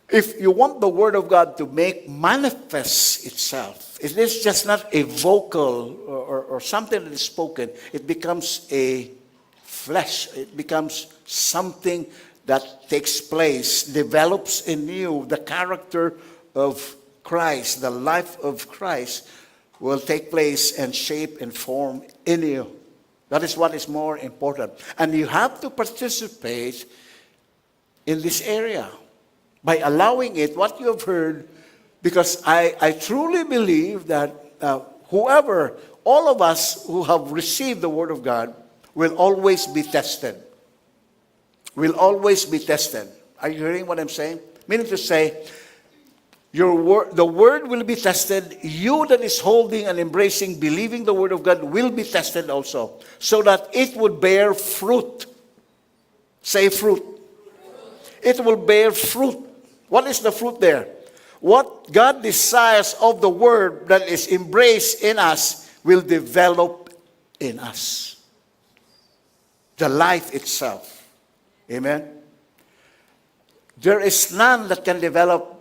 C: if you want the Word of God to make manifest itself, it is just not a vocal or something that is spoken. It becomes a flesh. It becomes something that takes place, develops in you the character of Christ, the life of Christ will take place and shape and form in you. That is what is more important. And you have to participate in this area by allowing it, what you have heard, because I truly believe that whoever, all of us who have received the Word of God, will always be tested. Will always be tested. Are you hearing what I'm saying? Meaning to say, your word, the word will be tested. You that is holding and embracing, believing the word of God will be tested also, so that it would bear fruit. Say "fruit." It will bear fruit. What is the fruit there? What God desires of the word that is embraced in us will develop in us. The life itself. Amen. There is none that can develop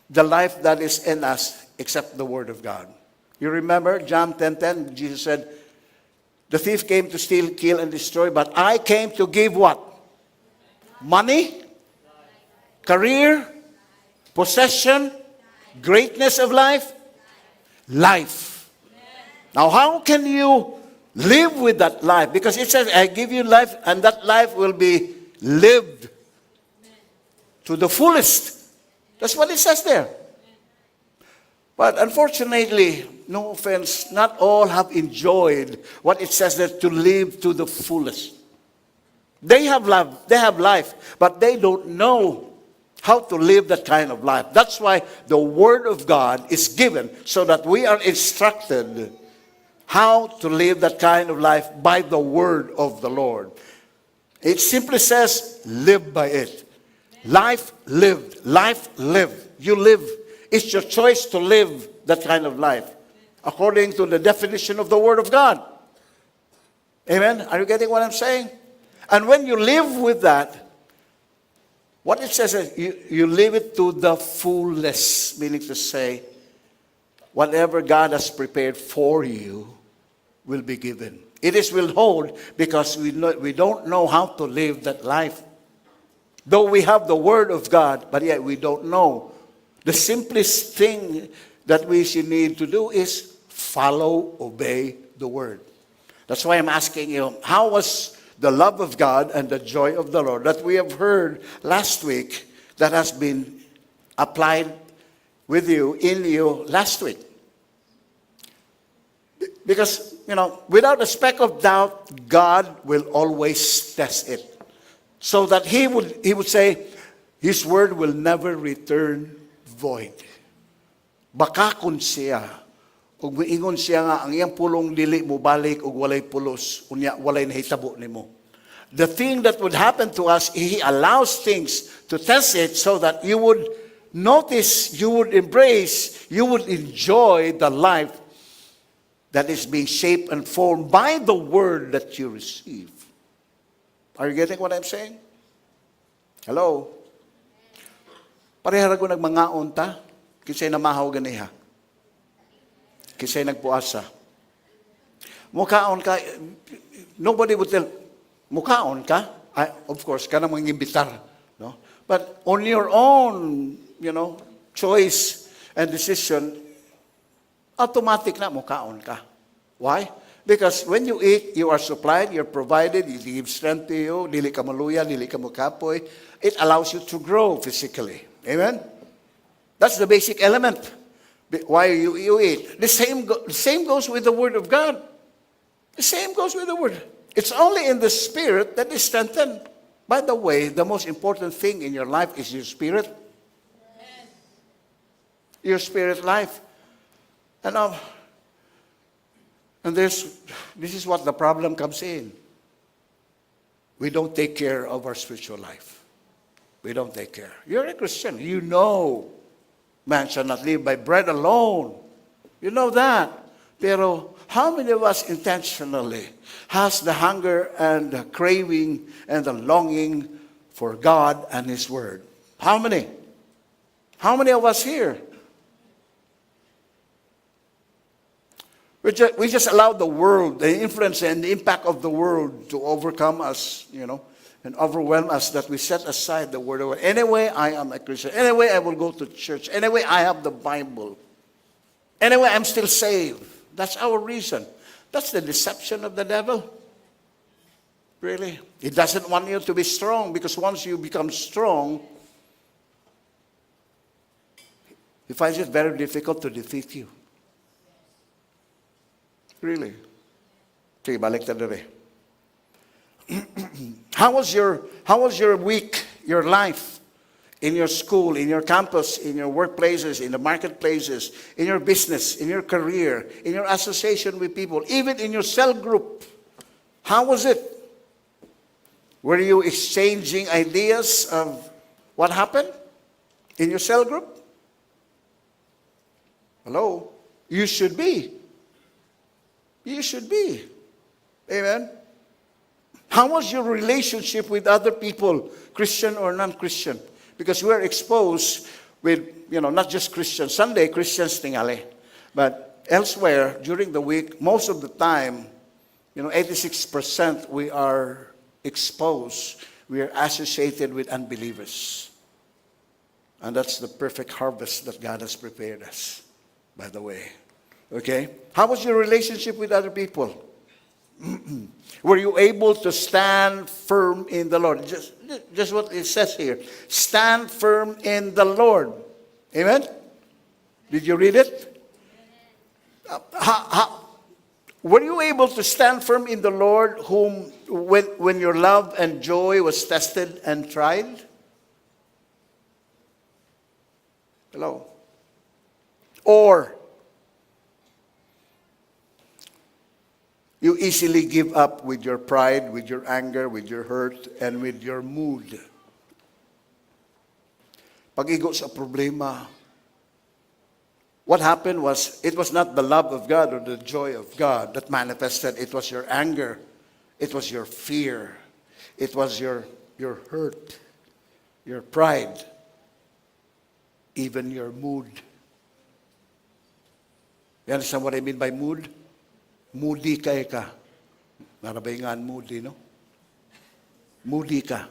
C: the life that is in us except the Word of God. You remember John 10:10, Jesus said, "The thief came to steal, kill, and destroy, but I came to give" what? Money? Career? Possession? Greatness of life? Life. Now, how can you live with that life? Because it says, "I give you life, and that life will be lived to the fullest." That's what it says there. But unfortunately, no offense, not all have enjoyed what it says there to live to the fullest. They have love, they have life, but they don't know how to live that kind of life. That's why the Word of God is given so that we are instructed how to live that kind of life by the Word of the Lord. It simply says, "Live by it." Life lived. Life lived. You live. It's your choice to live that kind of life according to the definition of the Word of God. Amen? Are you getting what I'm saying? And when you live with that, what it says is you live it to the fullest, meaning to say, whatever God has prepared for you will be given. It is withhold because we don't know how to live that life. Though we have the Word of God, but yet we don't know. The simplest thing that we should need to do is follow, obey the Word. That's why I'm asking you, how was the love of God and the joy of the Lord that we have heard last week that has been applied with you, in you last week? Because without a speck of doubt, God will always test it. So that He would say, His word will never return void. Bakakon siya. Ug miingon siya nga ang iyang pulong dili mobalik og walay pulos, unya walay nahitabo nimo. The thing that would happen to us, He allows things to test it so that you would notice, you would embrace, you would enjoy the life that is being shaped and formed by the word that you receive. Are you getting what I'm saying? Hello? Pareha ra ko nagmangaon ta, kinsay namahaw ganiha. Kinsay nagpuasa. Mukaon ka, nobody would tell, "Mukaon ka?" I, of course, ka na mga imbitar. No? But on your own choice and decision, automatic na mukaon ka. Why? Because when you eat, you are supplied, you're provided, it gives strength to you, dili ka maluya, dili ka mukapoy. It allows you to grow physically. Amen? That's the basic element why you eat. The same goes with the Word of God. The same goes with the Word. It's only in the spirit that is strengthened. By the way, the most important thing in your life is your spirit. Your spirit life. And this is what the problem comes in. We don't take care of our spiritual life. We don't take care. You're a Christian. You know man shall not live by bread alone. You know that. Pero how many of us intentionally has the hunger and the craving and the longing for God and His Word? How many? How many of us here? We just allow the world, the influence and the impact of the world to overcome us and overwhelm us that we set aside the Word of God. "Anyway, I am a Christian. Anyway, I will go to church. Anyway, I have the Bible. Anyway, I'm still saved." That's our reason. That's the deception of the devil. Really. He doesn't want you to be strong because once you become strong, he finds it very difficult to defeat you. Really. Sige, balik ta diri. How was your week, your life in your school, in your campus, in your workplaces, in the marketplaces, in your business, in your career, in your association with people, even in your cell group? How was it? Were you exchanging ideas of what happened in your cell group? Hello? You should be. You should be. Amen. How was your relationship with other people, Christian or non-Christian? Because we're exposed with not just Christians. Sunday, Christians tingali. But elsewhere, during the week, most of the time, 86% we are exposed. We are associated with unbelievers. And that's the perfect harvest that God has prepared us, by the way. Okay? How was your relationship with other people? Were you able to stand firm in the Lord? Just what it says here. Stand firm in the Lord. Amen? Did you read it? Were you able to stand firm in the Lord when your love and joy was tested and tried? Hello? Or you easily give up with your pride, with your anger, with your hurt, and with your mood? Pag-igo sa problema, what happened was, it was not the love of God or the joy of God that manifested. It was your anger. It was your fear. It was your hurt, your pride, even your mood. You understand what I mean by mood? Moody kay ka. Narabay nga moody, no? Moody ka.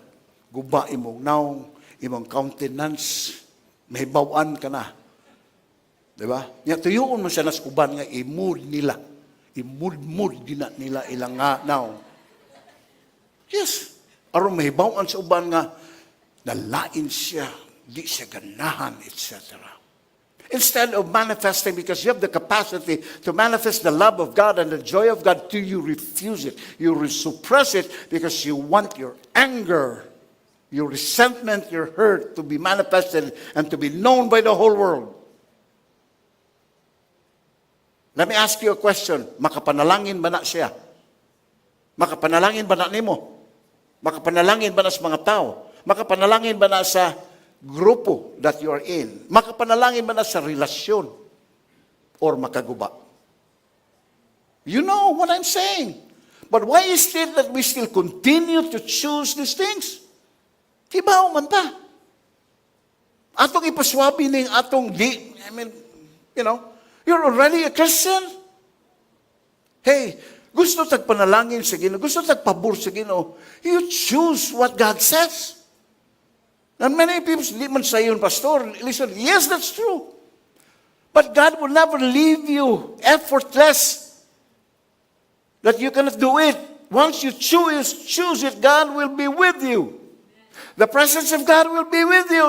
C: Guba imong naong, imong countenance, may bawan ka na. Di ba? Nya tuyoon man siya nas uban nga i-mood nila. Imudmud gina nila ilang nga now. Yes. Aron mahibaw-an sa uban nga nalain siya, di siya ganahan, etc. Instead of manifesting, because you have the capacity to manifest the love of God and the joy of God, do you refuse it? You suppress it because you want your anger, your resentment, your hurt to be manifested and to be known by the whole world. Let me ask you a question. Makapanalangin ba na siya? Makapanalangin ba na nimo? Makapanalangin ba na sa mga tao? Makapanalangin ba na sa grupo that you are in? Makapanalangin ba na sa relasyon? Or makaguba? You know what I'm saying. But why is it that we still continue to choose these things? Kibaw man ta. Atong ipaswabi ning atong di, I mean, you're already a Christian. Hey, gusto tag panalangin sa Ginoo, gusto tag pabor sa Ginoo. You choose what God says. And many people, "Di man sayon, Pastor." Listen, yes, that's true. But God will never leave you effortless that you cannot do it. Once you choose it, God will be with you. The presence of God will be with you.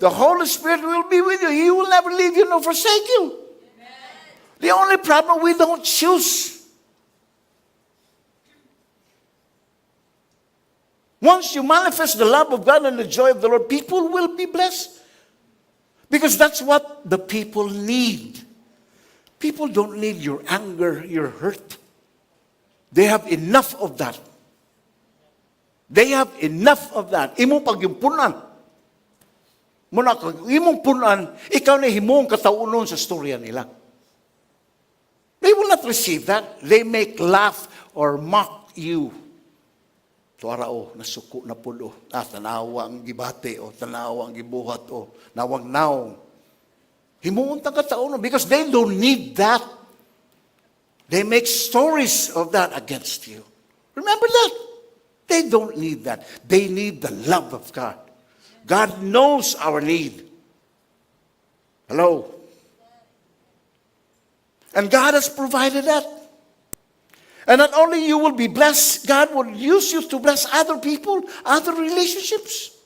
C: The Holy Spirit will be with you. He will never leave you nor forsake you. The only problem, we don't choose. Once you manifest the love of God and the joy of the Lord, people will be blessed. Because that's what the people need. People don't need your anger, your hurt. They have enough of that. They have enough of that. Imo pag yung punan. Muna, kag imong punan, ikaw na himong kataunon sa storya nila. They will not receive that. They make laugh or mock you. Tuara o, nasuko na pud o. Ah, tanawa ang gibati o, tanawa ang gibuhat o, nawang naong. Himuon tang kataunon because they don't need that. They make stories of that against you. Remember that. They don't need that. They need the love of God. God knows our need. Hello? And God has provided that. And not only you will be blessed, God will use you to bless other people, other relationships.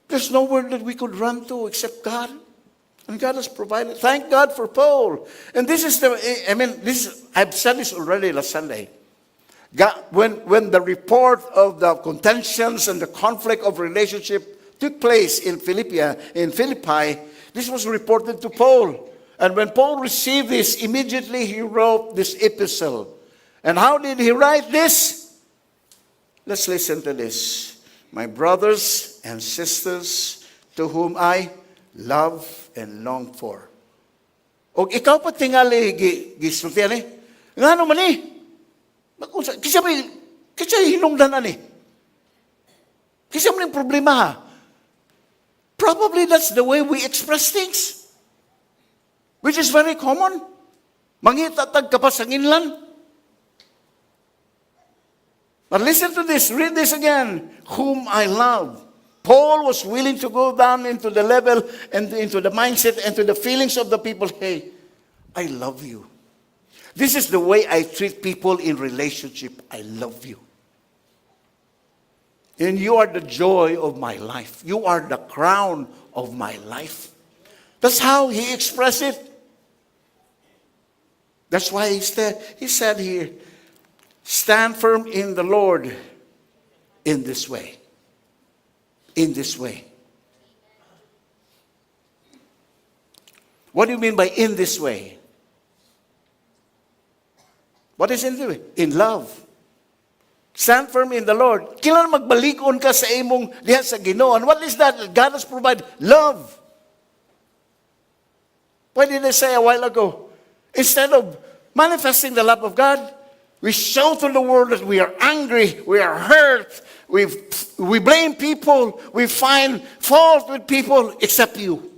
C: There's nowhere that we could run to except God. And God has provided. Thank God for Paul. And this is the, I mean, this, I've said this already last Sunday. God, when the report of the contentions and the conflict of relationship took place in Philippi, this was reported to Paul. And when Paul received this, immediately he wrote this epistle. And how did he write this? Let's listen to this. "My brothers and sisters to whom I love and long for." O ikaw pa tingali gisultian eh. Ngano man eh? Mag-unsa kinsa may kinsa hinungdan ani? Kinsa man yung problema ha? Probably that's the way we express things, which is very common. Mangita tag kapasanginlan. But listen to this, read this again. "Whom I love." Paul was willing to go down into the level and into the mindset and to the feelings of the people. "Hey, I love you. This is the way I treat people in relationship. I love you. And you are the joy of my life. You are the crown of my life." That's how he expressed it. That's why he said here, "Stand firm in the Lord in this way." In this way. What do you mean by "in this way"? What is "in this way"? In love. Stand firm in the Lord. Kailangan magbalikon ka sa imong diha sa Ginoo. And what is that? God has provided love. What did I say a while ago? Instead of manifesting the love of God, we show to the world that we are angry, we are hurt, we blame people, we find fault with people except you.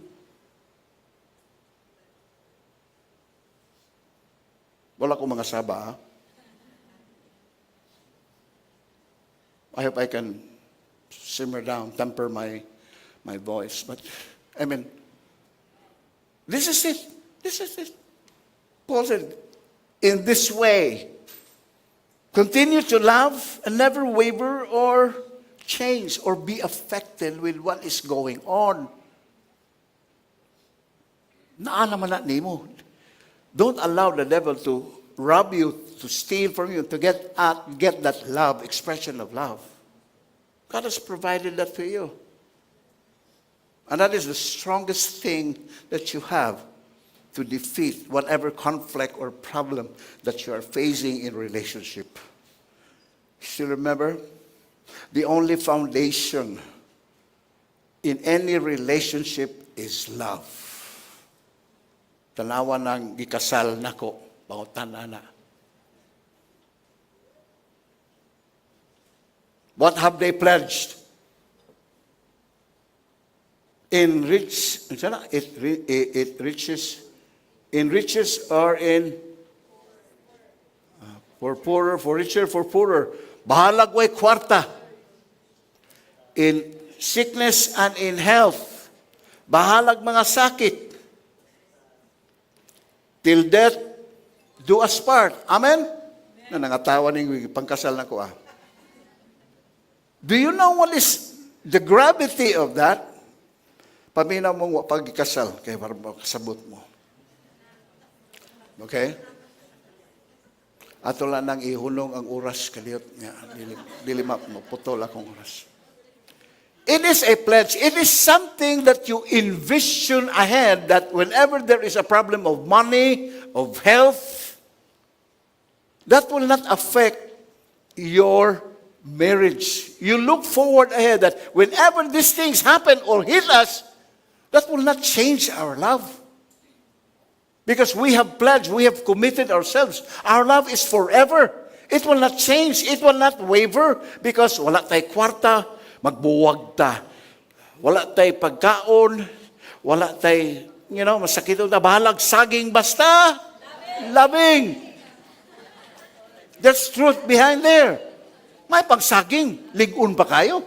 C: Wala ko mga saba, ha? I hope I can simmer down, temper my voice. But, I mean, this is it. This is it. Paul said, in this way, continue to love and never waver or change or be affected with what is going on. Naa naman na nimo. Don't allow the devil to rob you, to steal from you, to get that love, expression of love. God has provided that for you. And that is the strongest thing that you have to defeat whatever conflict or problem that you are facing in relationship. Still remember? The only foundation in any relationship is love. Tanawa ng gikasal nako, pangutan na. What have they pledged? In rich, unsa na? It riches, in riches or in for poorer, for richer, for poorer. Bahalag way kwarta. In sickness and in health. Bahalag mga sakit. Till death do us part. Amen? Na nangatawa ning pangkasal na ko ah. Do you know what is the gravity of that? Paminaw mong wa pagkasal kay para makasabot mo. Okay? Ato lang nang ihunong ang oras kalihot nga dili, dili mo putol akong oras. It is a pledge. It is something that you envision ahead that whenever there is a problem of money, of health, that will not affect your marriage. You look forward ahead that whenever these things happen or hit us, that will not change our love. Because we have pledged, we have committed ourselves. Our love is forever. It will not change. It will not waver because wala tay kwarta, magbuwag ta. Wala tay pagkaon, wala tay, masakit na bahalag saging basta loving. There's truth behind there. May pagsaging, lig-on pa kayo.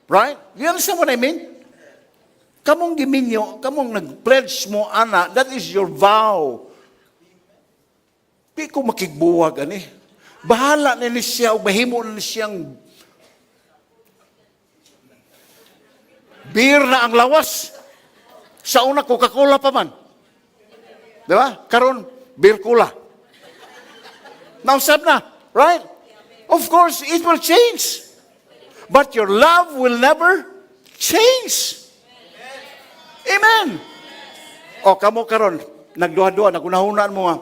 C: Right? You understand what I mean? Kamong giminyo, kamong nag-pledge mo, ana, that is your vow. Di ko makigbuwag, ani. Bahala na ni siya, o mahimo na ni siyang beer na ang lawas. Sa una, Coca-Cola pa man. Di ba? Karon, beer cola. Nausab na, right? Of course, it will change. But your love will never change. Amen. O, kamo karon, nagduha-duha, nagunahunaan mo nga.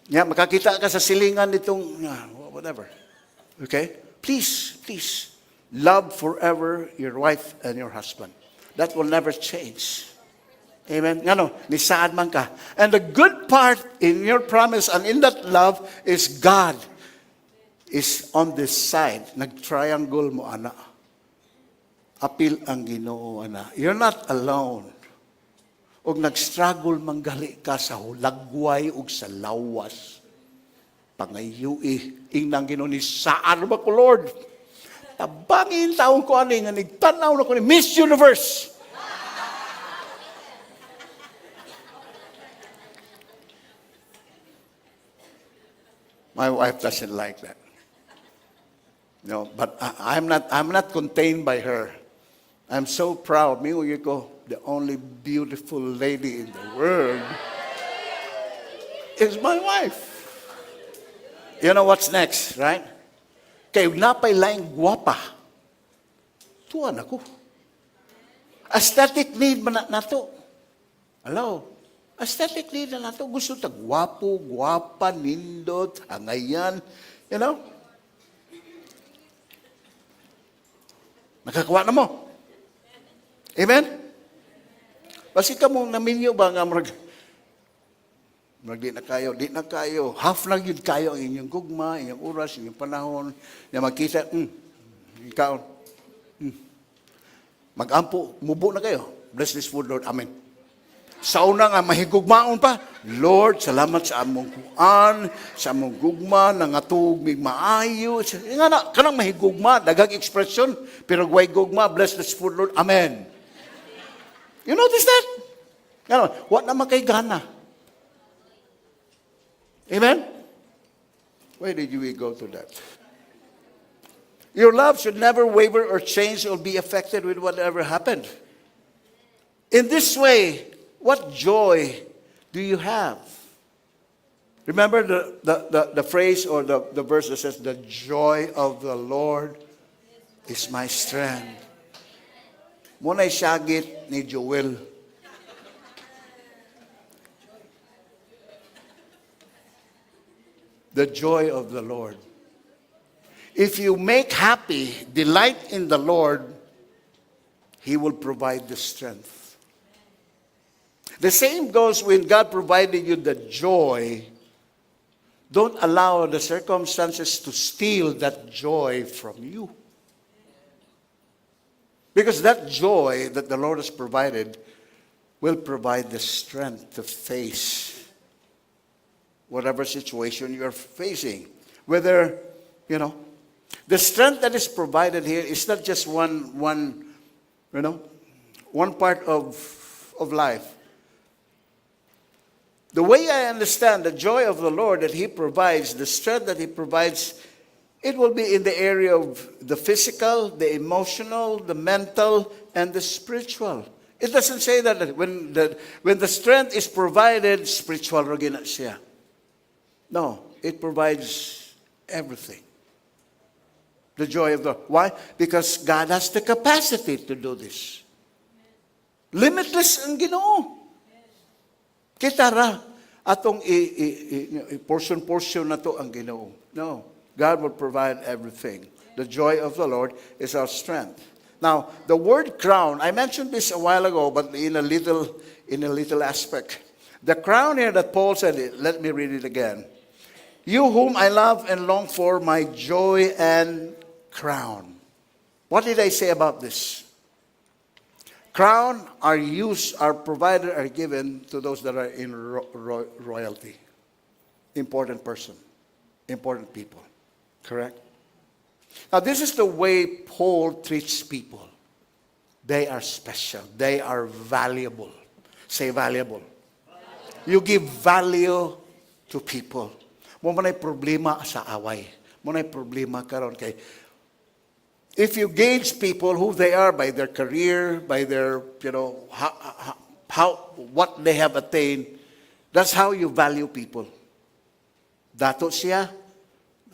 C: Ya, makakita ka sa silingan nitong, ah, whatever. Okay? Please, please, love forever your wife and your husband. That will never change. Amen? Ngano, nisaad man ka. And the good part in your promise and in that love is God is on this side. Nag-triangle mo, ana. Apil ang Ginoo, ana. You're not alone. Og nag-struggle manggali ka sa hulagway ug sa lawas. Pangayui, ingnang Ginoo ni saan ba ko, Lord? Tabangin taon ko ani nga nigtanaw na ko ni Miss Universe. My wife doesn't like that. No, but I'm not contained by her. I'm so proud. Me ko, the only beautiful lady in the world is my wife. You know what's next, right? Kay napay laing gwapa. Tuwa na ko. Aesthetic need man na nato. Hello? Aesthetic need na nato. Gusto ta gwapo, gwapa, nindot, angayan. You know? Nakakuha na mo. Amen? Basi ka mong naminyo ba nga murag, murag di na kayo, di na kayo. Half lang yun kayo ang inyong gugma, inyong oras, inyong panahon. Na magkita, ikaw, Mag-ampo, mubo na kayo. Bless this food, Lord. Amen. Sa una nga, mahigugmaon pa. Lord, salamat sa among kuan, sa among gugma, nangatug mig maayo. Nga na, kanang mahigugma, daghang expression, pero way gugma, bless this food, Lord. Amen. You notice that? Ngano, wa naman kay gana. Amen? Where did we go to that? Your love should never waver or change or be affected with whatever happened. In this way, what joy do you have? Remember the phrase or the verse that says, "The joy of the Lord is my strength." Mao na'y syagit ni Joel. The joy of the Lord. If you make happy, delight in the Lord, He will provide the strength. The same goes when God provided you the joy. Don't allow the circumstances to steal that joy from you. Because that joy that the Lord has provided will provide the strength to face whatever situation you're facing. Whether, the strength that is provided here is not just one part of life. The way I understand the joy of the Lord that He provides, the strength that He provides, it will be in the area of the physical, the emotional, the mental, and the spiritual. It doesn't say that when the strength is provided, spiritual ra na siya. No, it provides everything. The joy of the Why? Because God has the capacity to do this. Limitless ang Ginoo. Kita ra atong i-portion-portion nato ang Ginoo. No. God will provide everything. The joy of the Lord is our strength. Now, the word "crown," I mentioned this a while ago, but in a little aspect. The crown here that Paul said, let me read it again. "You whom I love and long for, my joy and crown." What did I say about this? Crown are used, are provided, are given to those that are in royalty. Important person, important people. Correct? Now, this is the way Paul treats people. They are special. They are valuable. Say "valuable." You give value to people. Mao man ay problema sa away. Mao na'y problema karon kay if you gauge people who they are by their career, by their, how, what they have attained, that's how you value people. Dato siya,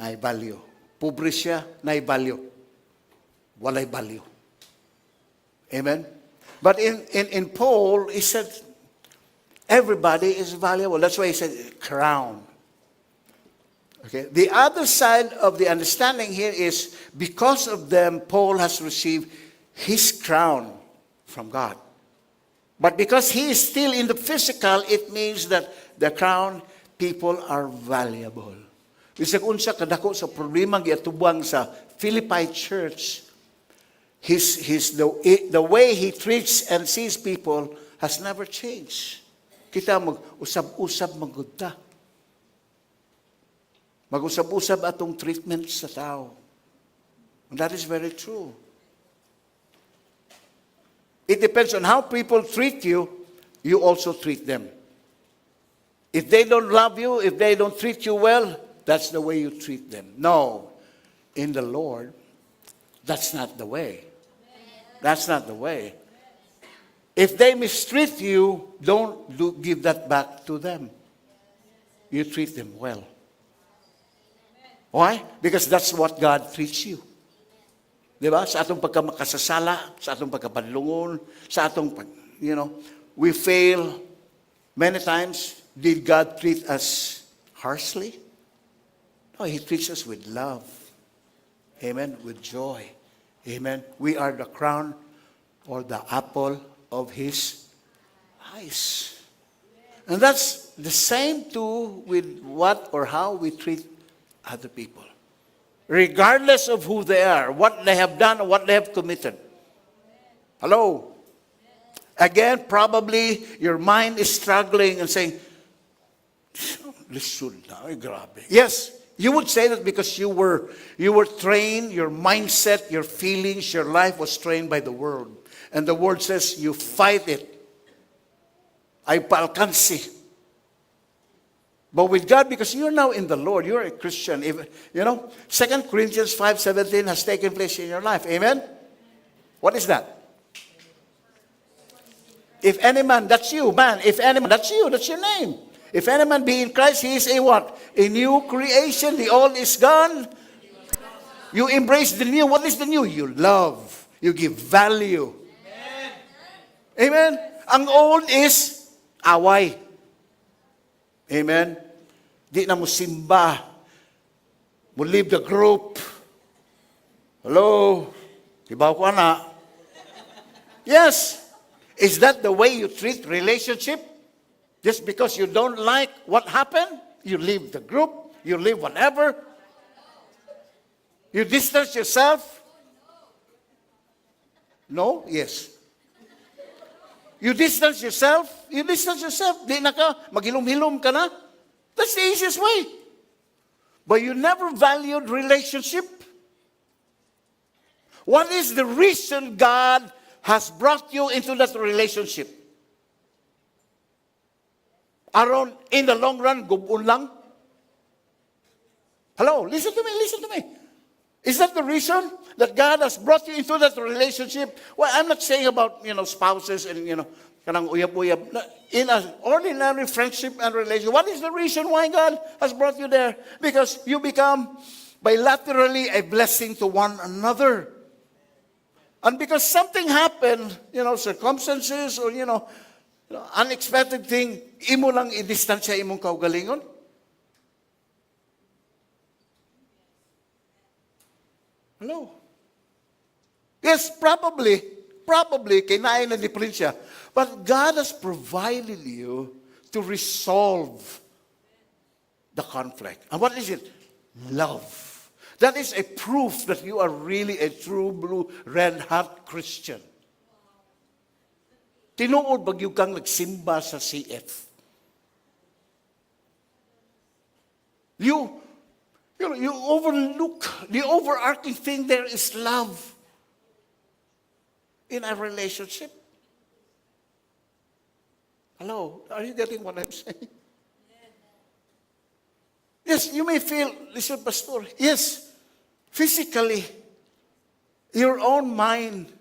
C: naay value. Pobre siya, naay value. Walay value. Amen? But in Paul, he said, everybody is valuable. That's why he said, "crown." Okay. The other side of the understanding here is because of them, Paul has received his crown from God. But because he is still in the physical, it means that the crown people are valuable. Bisag unsa kadako sa problema giatubang sa Philippi church, the way he treats and sees people has never changed. Kita mag usab-usab man gud ta. Mag-usab-usab atong treatment sa tao. And that is very true. It depends on how people treat you, you also treat them. If they don't love you, if they don't treat you well, that's the way you treat them. No. In the Lord, that's not the way. That's not the way. If they mistreat you, don't give that back to them. You treat them well. Why? Because that's what God treats you. Di ba? Sa atong pagkamakasasala, sa atong pagkapadlungon, sa atong pag, we fail many times. Did God treat us harshly? No, He treats us with love. Amen. With joy. Amen. We are the crown or the apple of His eyes. And that's the same too with what or how we treat other people, regardless of who they are, what they have done, or what they have committed. Hello? Again, probably your mind is struggling and saying, "Lisod na, ay grabe." Yes, you would say that because you were trained, your mindset, your feelings, your life was trained by the world. And the world says you fight it. Ay paalkansi. But with God, because you're now in the Lord, you're a Christian. If, 2 Corinthians 5:17 has taken place in your life. Amen? What is that? If any man, that's you, man. If any man, that's you, that's your name. If any man be in Christ, he is a what? A new creation. The old is gone. You embrace the new. What is the new? You love. You give value. Amen. Ang old is away. Amen. Di na mo simba. Mo leave the group. Hello? Ibaw ko ana. Yes. Is that the way you treat relationship? Just because you don't like what happened, you leave the group, you leave whatever. You distance yourself? No? Yes. You distance yourself? You distance yourself. Di na ka, maghilom-hilom ka na. That's the easiest way. But you never valued relationship. What is the reason God has brought you into that relationship? Aron, in the long run, gub-on lang? Hello, listen to me, listen to me. Is that the reason that God has brought you into that relationship? Well, I'm not saying about spouses and kanang uyab-uyab. In an ordinary friendship and relationship, what is the reason why God has brought you there? Because you become bilaterally a blessing to one another. And because something happened, circumstances or unexpected thing, imo lang i-distansya imong kaugalingon. Hello? Yes, probably, kay naay na diferensya. But God has provided you to resolve the conflict. And what is it? Love. That is a proof that you are really a true blue, red hot Christian. Tinuod ba gyud kang nagsimba sa CF? You overlook, the overarching thing there is love in a relationship. Hello, are you getting what I'm saying? Yes, you may feel, listen, Pastor, yes, physically, your own mind,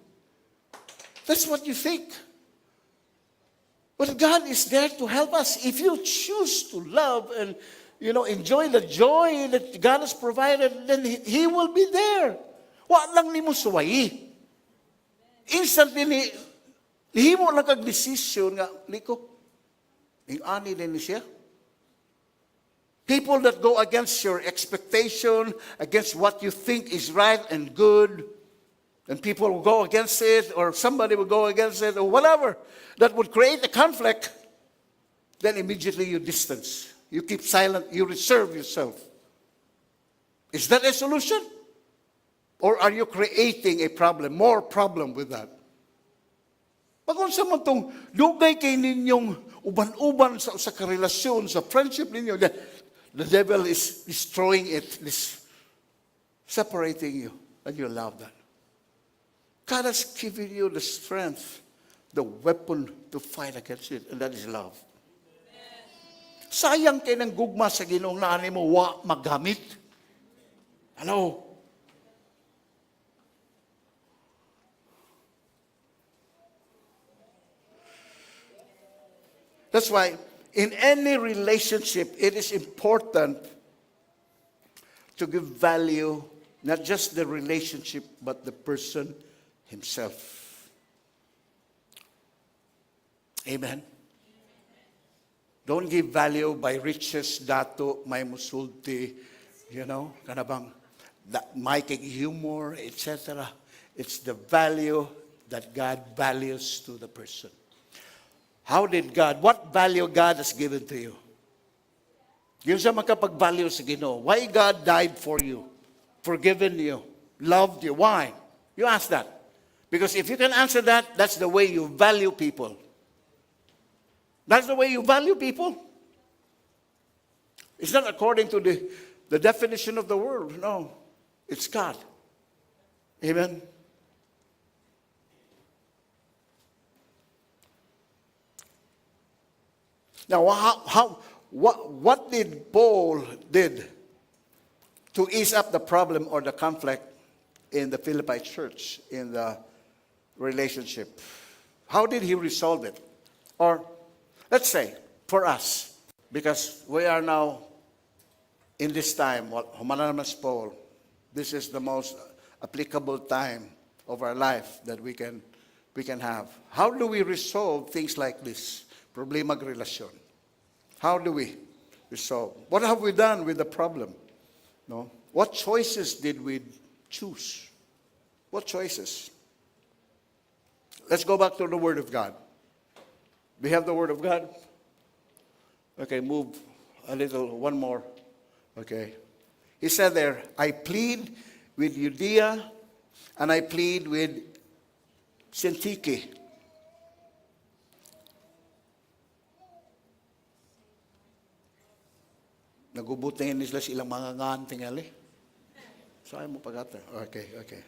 C: that's what you think. But God is there to help us. If you choose to love and enjoy the joy that God has provided, then He will be there. Wa lang nimo suwayi. Instantly, nihimo lang kag decision nga, liko, ing-ani din ni siya. People that go against your expectation, against what you think is right and good, and people will go against it, or somebody will go against it, or whatever, that would create a conflict, then immediately you distance. You keep silent. You reserve yourself. Is that a solution? Or are you creating a problem, more problem with that? Pag unsa man tong dugay kay ninyong uban-uban sa usa ka relasyon, sa friendship ninyo, the devil is destroying it, is separating you, and you allow that. God has given you the strength, the weapon to fight against it, and that is love. Sayang kay ng gugma sa Ginoong naa nimo wa magamit. Hello? That's why in any relationship, it is important to give value, not just the relationship, but the person himself. Amen. Don't give value by riches, dato, may musulti, kanabang, that may kay humor, etc. It's the value that God values to the person. What value God has given to you? Yun sa makapag-value sa Ginoo. Why God died for you, forgiven you, loved you? Why? You ask that. Because if you can answer that, that's the way you value people. That's the way you value people. It's not according to the definition of the world. No. It's God. Amen. Now, what did Paul did to ease up the problem or the conflict in the Philippi church, in the relationship? How did he resolve it? Or let's say, for us, because we are now in this time, what human na naman si Paul, this is the most applicable time of our life that we can have. How do we resolve things like this? Problema relasyon. How do we resolve? What have we done with the problem? No? What choices did we choose? What choices? Let's go back to the Word of God. We have the Word of God? Okay, move a little, one more. Okay. He said there, "I plead with Euodia and I plead with Syntyche." Nagubot na nila sa ilang mga ngan tingali. Saan mo pagata? Okay.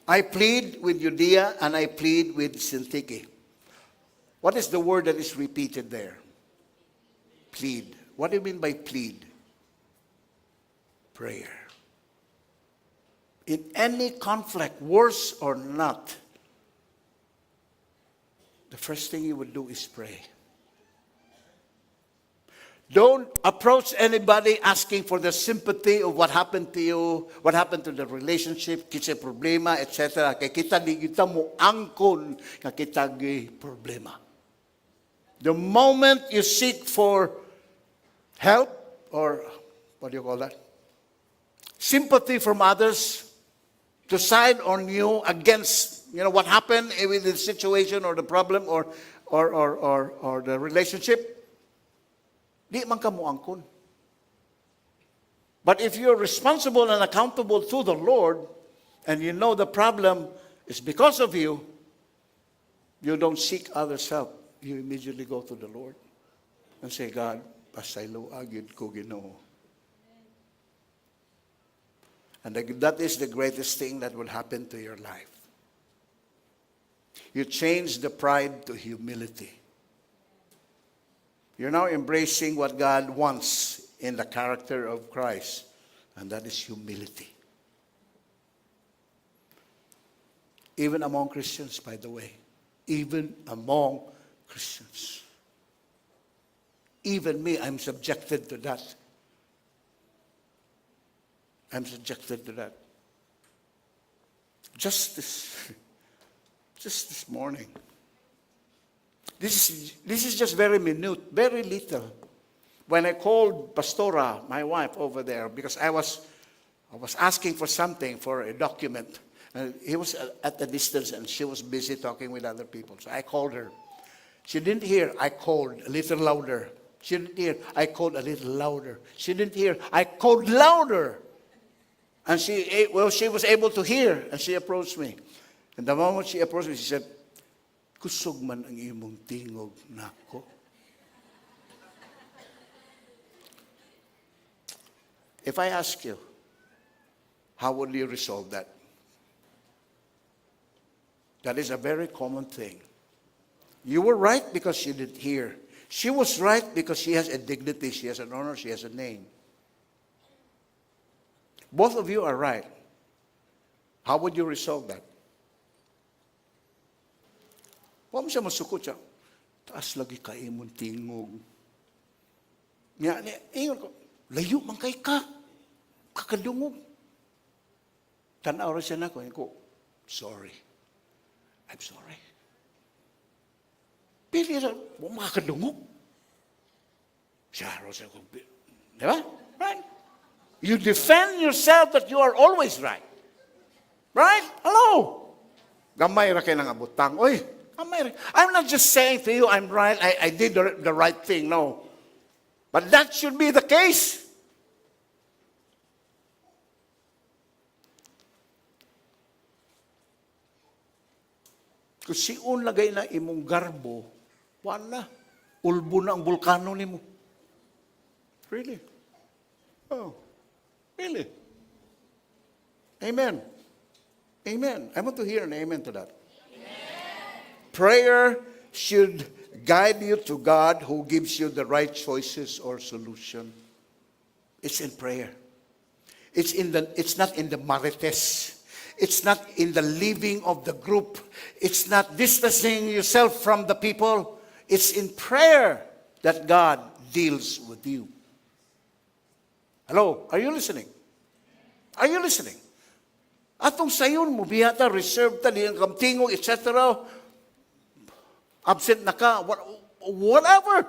C: "I plead with Euodia and I plead with Syntyche." What is the word that is repeated there? Plead. What do you mean by plead? Prayer. In any conflict, worse or not, the first thing you would do is pray. Don't approach anybody asking for the sympathy of what happened to you, what happened to the relationship, kinsay problema, etc. Kay kita di kita mo angkon nga kita gi problema. The moment you seek for help or, what do you call that? Sympathy from others to side on you against what happened with the situation or the problem or the relationship, di man ka moangkon. But if you're responsible and accountable to the Lord, and you know the problem is because of you, you don't seek others' help. You immediately go to the Lord and say, "God, pasayloa gyud ko, Ginoo." And that is the greatest thing that will happen to your life. You change the pride to humility. You're now embracing what God wants in the character of Christ, and that is humility. Even among Christians, by the way. Even among Christians. Even me, I'm subjected to that. I'm subjected to that. Just this morning. This is just very minute, very little. When I called Pastora, my wife, over there, because I was asking for something, for a document. And he was at a distance and she was busy talking with other people. So I called her. She didn't hear. I called a little louder. She didn't hear. I called a little louder. She didn't hear. I called louder. And well, she was able to hear, and she approached me. And the moment she approached me, she said, "Kusog man ang imong tingog nako." If I ask you, how would you resolve that? That is a very common thing. You were right because she didn't hear. She was right because she has a dignity, she has an honor, she has a name. Both of you are right. How would you resolve that? Wa mo siya masukot siya. "Taas lagi ka imong tingog." Nya, ingon ko, "Layo man kay ka. Kakadungog." Tanaw ra siya nako. Ingon ko, "Sorry. I'm sorry." Pili ra, wa makakadungog. Siya, ra siya ko, di ba? Right? You defend yourself that you are always right. Right? Hello? Gamay ra kay nang abutang. Oy, gamay ra. I'm not just saying to you, I'm right, I did the right thing. No. But that should be the case. Kung siun lagay na imong garbo, wala. Ulbo na ang bulkano nimo. Really? Oh, really? Amen. Amen. I want to hear an amen to that. Prayer should Guide you to God who gives you the right choices or solution. It's in prayer. It's not in the marites. It's not in the leaving of the group. It's not distancing yourself from the people. It's in prayer that God deals with you. Hello, are you listening? Are you listening? Atong sayon mo, biya ta, reserve ta, di ang kamtingog, etc. Absent na ka, whatever.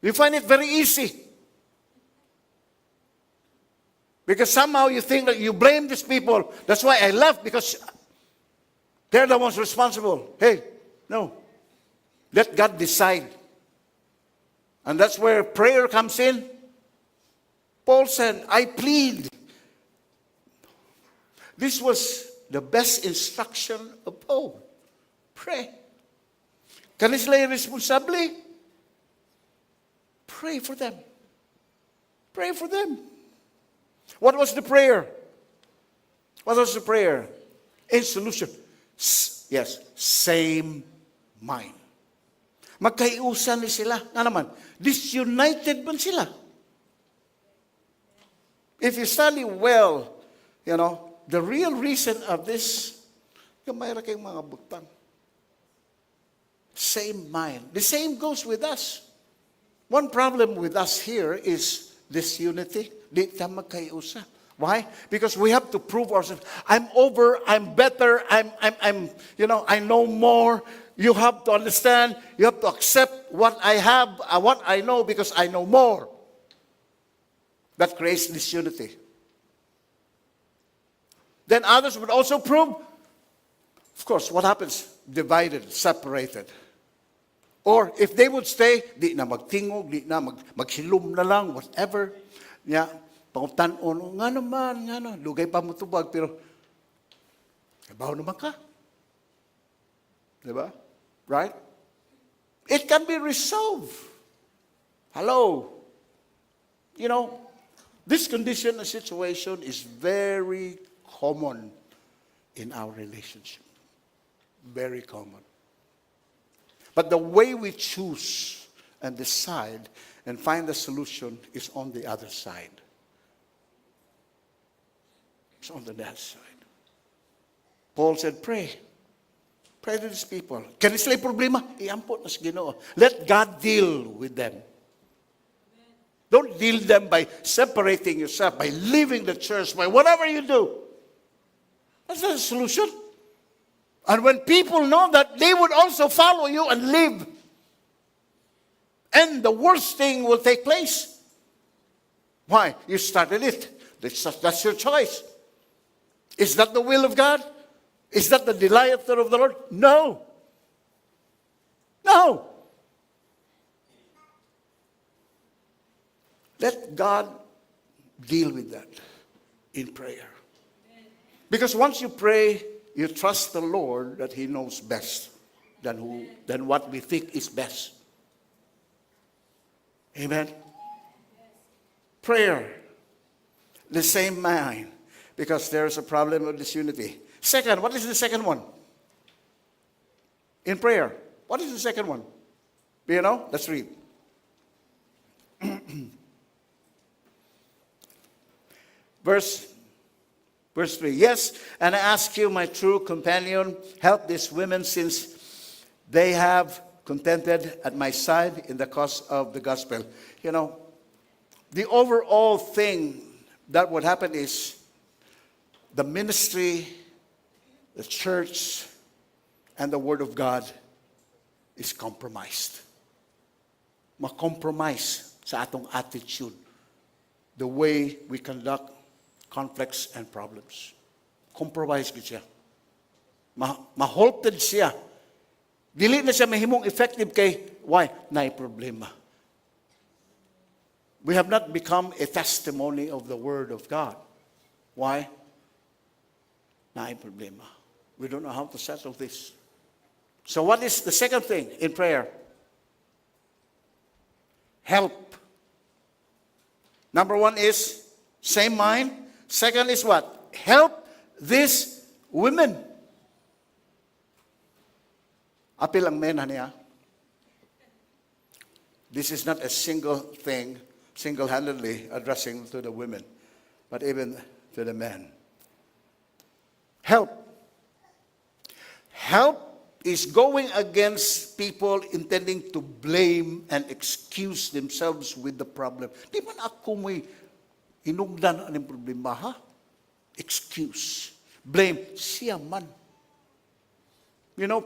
C: You find it very easy. Because somehow you think that you blame these people. That's why I left, because they're the ones responsible. Hey, no. Let God decide. And that's where prayer comes in. Paul said, "I plead." This was the best instruction of Paul. Pray. Kani sila responsable. Pray for them. Pray for them. What was the prayer? What was the prayer? In solution. Yes, same mind. Magkaiusa ni sila. Nga naman, disunited man sila. If you study well, the real reason of this, gamay ra kayong mga butang. Same mind. The same goes with us. One problem with us here is disunity. Di ta magkaiusa. Why? Because we have to prove ourselves. I'm over, I'm better, I know more. You have to understand, you have to accept what I have, what I know, because I know more. That creates disunity. Then others would also prove, of course, what happens? Divided, separated. Or if they would stay, di na magtingog, di na magsilom na lang, whatever. Yeah, pangutan-on, nga naman, nga na, dugay pa mo tubag, pero kabaw naman ka. Diba? Right? It can be resolved. Hello. This condition and situation is very common in our relationship. Very common. But the way we choose and decide and find the solution is on the other side. It's on the other side. Paul said, "Pray. Pray to these people." Kani sila problema, iampo na sa Ginoo. Let God deal with them. Don't deal them by separating yourself, by leaving the church, by whatever you do. That's not a solution. And when people know that, they would also follow you and leave. And the worst thing will take place. Why? You started it. That's your choice. Is that the will of God? Is that the delight of the Lord? No. No. Let God deal with that in prayer. Because once you pray, you trust the Lord that He knows best than what we think is best. Amen. Prayer. The same mind. Because there's a problem of disunity. Second, what is the second one? In prayer. What is the second one? Do you know? Let's read. Verse 3. "Yes, and I ask you, my true companion, help these women, since they have contended at my side in the cause of the gospel." The overall thing that would happen is the ministry, the church, and the word of God is compromised. Ma-compromise sa atong attitude, the way we conduct conflicts and problems. Compromise gid siya. Ma-halted siya. Dili na siya mahimong effective kay why? Naay problema. We have not become a testimony of the word of God. Why? Naay problema. We don't know how to settle this. So what is the second thing in prayer? Help. Number one is same mind. Second is what? Help these women. Apil ang men niya. This is not a single thing, single-handedly addressing to the women, but even to the men. Help. Help is going against people intending to blame and excuse themselves with the problem. Di man ako mo'y hinungdan aning problema, ha? Excuse. Blame. Siya man.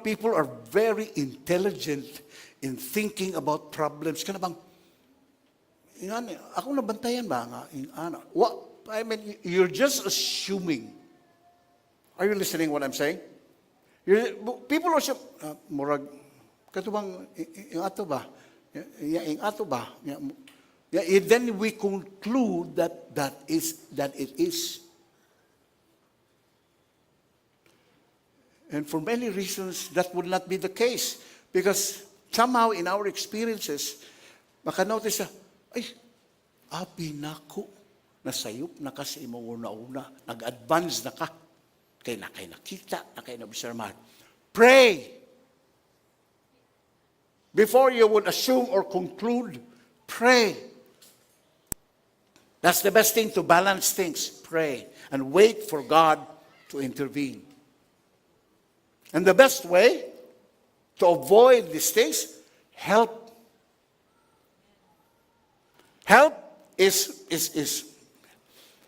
C: People are very intelligent in thinking about problems. Kana bang, ingani, ako nabantayan ba nga, ingana? What? I mean, you're just assuming. Are you listening what I'm saying? People are murag, kato bang, ing ato ba? Ing ato ba? Yeah, and then we conclude that it is. And for many reasons, that would not be the case. Because somehow in our experiences, makanotice sa, ay, abi nako, nasayop na ka sa imong una-una, nag-advance na ka, kay na kay nakita, na kay naobserbahan. Pray! Before you would assume or conclude, pray. That's the best thing to balance things. Pray and wait for God to intervene. And the best way to avoid these things, help. Help is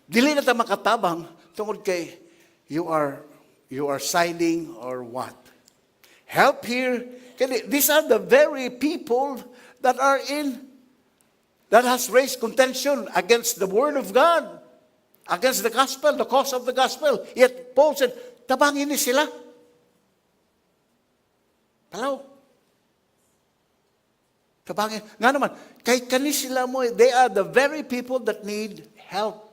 C: dili na ta makatabang tungod kay you are siding or what. Help here. Kaya these are the very people that has raised contention against the word of God, against the gospel, the cause of the gospel. Yet Paul said, tabangin ni sila. Hello? Tabangin. Nga naman, kay kani sila mo, they are the very people that need help.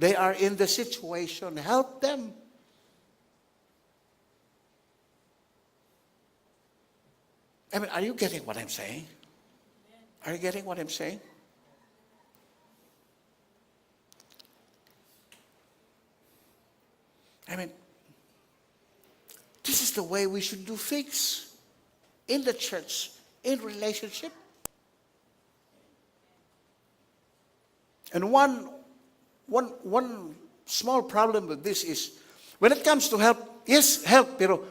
C: They are in the situation. Help them. I mean, are you getting what I'm saying? Are you getting what I'm saying? I mean, this is the way we should do things in the church, in relationship. And one small problem with this is, when it comes to help, yes, help, pero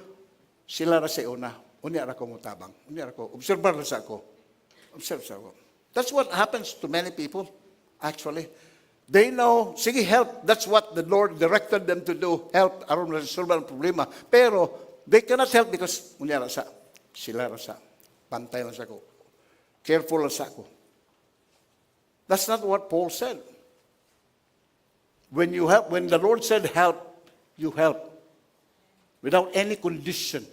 C: sila ra sa una. Unya ra ko mutabang. Unya ra ko. Observe ra sa ako. Observe sa ako. That's what happens to many people, actually. They know, sige, help. That's what the Lord directed them to do. Help, aron ma-resolve ang problema. Pero, they cannot help because, unya ra sa, sila ra sa, pantay lang sa ako. Careful lang sa ako. That's not what Paul said. When you help, when the Lord said help, you help. Without any condition.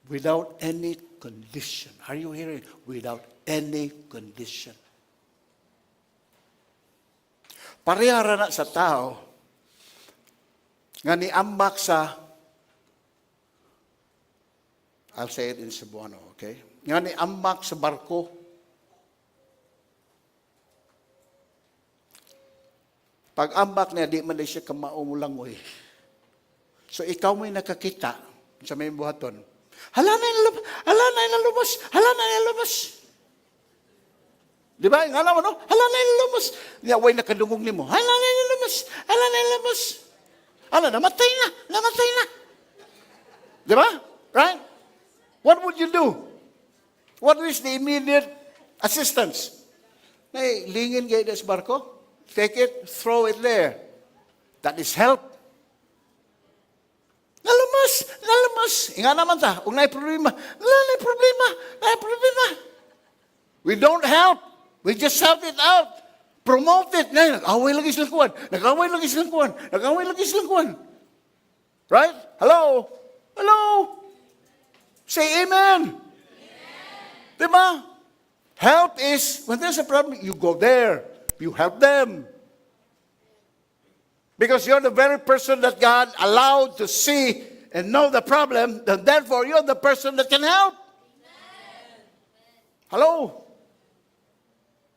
C: Without any condition. Are you hearing? Without any condition. Parehara na sa tao nga niambak sa, I'll say it in Cebuano, okay? Nga niambak sa barko. Pag ambak niya, di man siya kamao mulangoy. So ikaw mo'y nakakita sa may buhaton. Hala na yung hala na yung lumos, hala na yung lumos. Di ba? Nga naman, no? Hala na yung lumos. Niya, way nakadungog nimo. Hala na yung lumos, hala na yung lumos. Hala, namatay na, namatay na. Di ba? Right? What would you do? What is the immediate assistance? Nay, lingin kayo des barko. Take it, throw it there. That is help. Nalamas, nalamas. Inga naman ta, kung naay problema, wala naay problema, naay problema. We don't help. We just shout it out. Promote it. Ngayon, nag-away lagi silang kuwan. Nag-away lagi silang kuwan. Nag-away lagi silang kuwan. Right? Hello? Hello? Say amen. Amen. Diba? Help is, when there's a problem, you go there. You help them. Because you're the very person that God allowed to see and know the problem, and therefore you're the person that can help. Amen. Hello?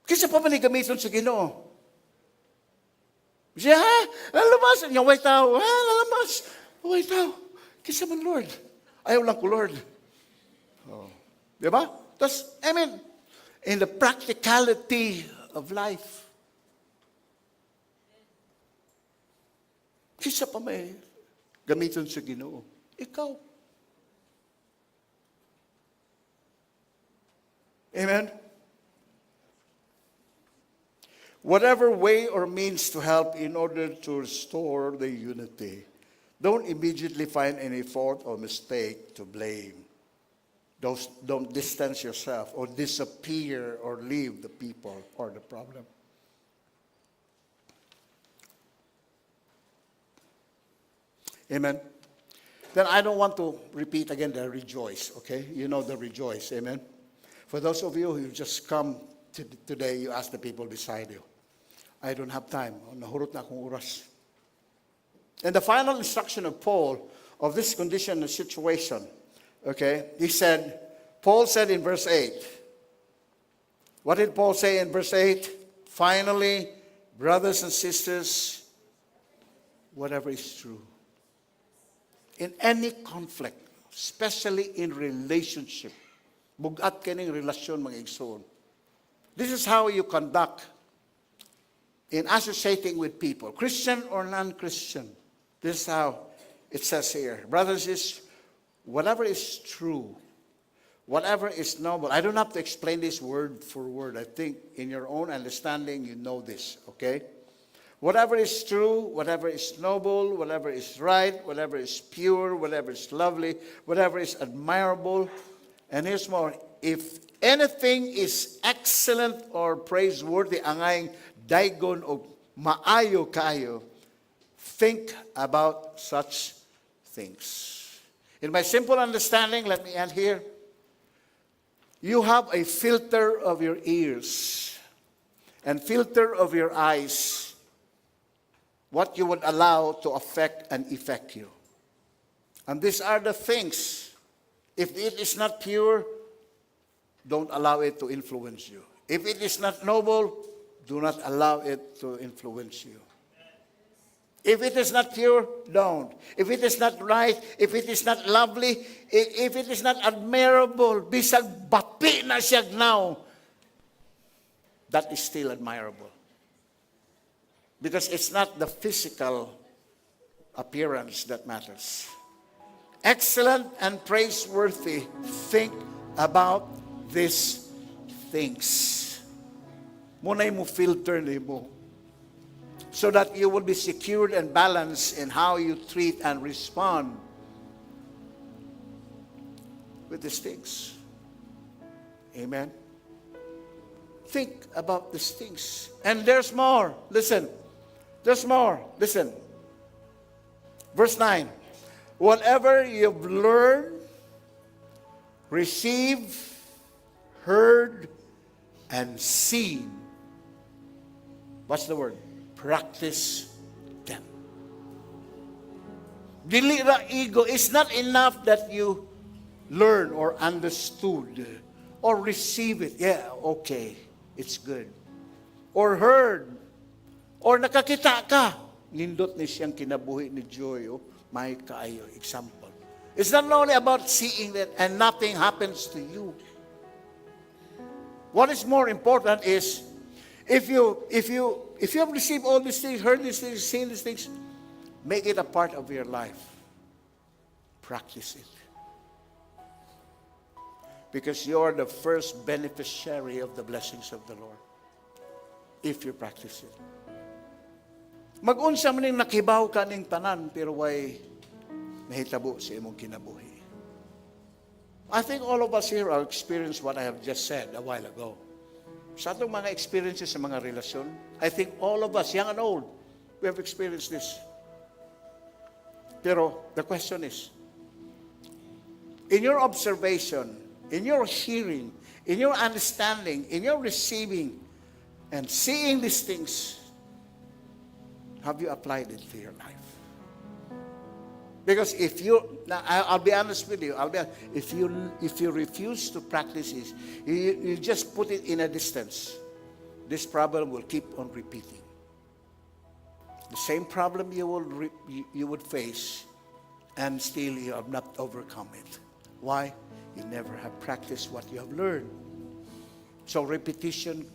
C: Kinsa pa man ni gamiton sa Ginoo? Siya, ha? Lalabas. Nya, way tao. Ha? Lalabas. Way tao. Kinsa man, Lord? Ayaw lang ko, Lord. Oh. Di ba? Tas, I mean, in the practicality of life. Kinsa pa may gamiton sa Ginoo? Ikaw. Amen? Whatever way or means to help in order to restore the unity. Don't immediately find any fault or mistake to blame. Don't distance yourself or disappear or leave the people or the problem. Amen. Then I don't want to repeat again the rejoice, okay? You know the rejoice, amen? For those of you who just come to today, you ask the people beside you. I don't have time. Nahurot na akong oras. And the final instruction of Paul of this condition and situation, okay, he said, Paul said in verse 8, what did Paul say in verse 8? "Finally, brothers and sisters, whatever is true." In any conflict, especially in relationship, bug-at kining relasyon, mga igsoon. This is how you conduct in associating with people, Christian or non-Christian. This is how it says here. Brothers and sisters, whatever is true, whatever is noble. I don't have to explain this word for word. I think in your own understanding, you know this, okay? Whatever is true, whatever is noble, whatever is right, whatever is pure, whatever is lovely, whatever is admirable. And here's more. If anything is excellent or praiseworthy, angayng daygon o maayo kayo, think about such things. In my simple understanding, let me end here. You have a filter of your ears and filter of your eyes, what you would allow to affect and affect you. And these are the things. If it is not pure, don't allow it to influence you. If it is not noble, do not allow it to influence you. If it is not pure, don't. If it is not right, if it is not lovely, if it is not admirable, bisag bapi na siya now, that is still admirable. Because it's not the physical appearance that matters. Excellent and praiseworthy, think about these things. Mao na mo filter nimo so that you will be secured and balanced in how you treat and respond with these things. Amen. Think about these things. And there's more. Listen. There's more. Listen. Verse 9. Whatever you've learned, received, heard, and seen. What's the word? Practice them. Dili ra igo. It's not enough that you learn or understood or receive it. Yeah, okay. It's good. Or heard. Or nakakita ka. Nindot ni siyang kinabuhi ni Joy. Oh, may kaayo. Example. It's not only about seeing it and nothing happens to you. What is more important is if you have received all these things, heard these things, seen these things, make it a part of your life. Practice it. Because you're the first beneficiary of the blessings of the Lord if you practice it. Mag-unsa man ning nakibaw ka ning tanan pero way nahitabo sa imong kinabuhi. I think all of us here have experienced what I have just said a while ago. Sa atong mga experiences sa mga relasyon, I think all of us, young and old, we have experienced this. Pero the question is, in your observation, in your hearing, in your understanding, in your receiving, and seeing these things, have you applied it to your life? Because if you, now I'll be honest with you, if you refuse to practice this, you just put it in a distance, this problem will keep on repeating. The same problem you would face, and still you have not overcome it. Why? You never have practiced what you have learned. So repetition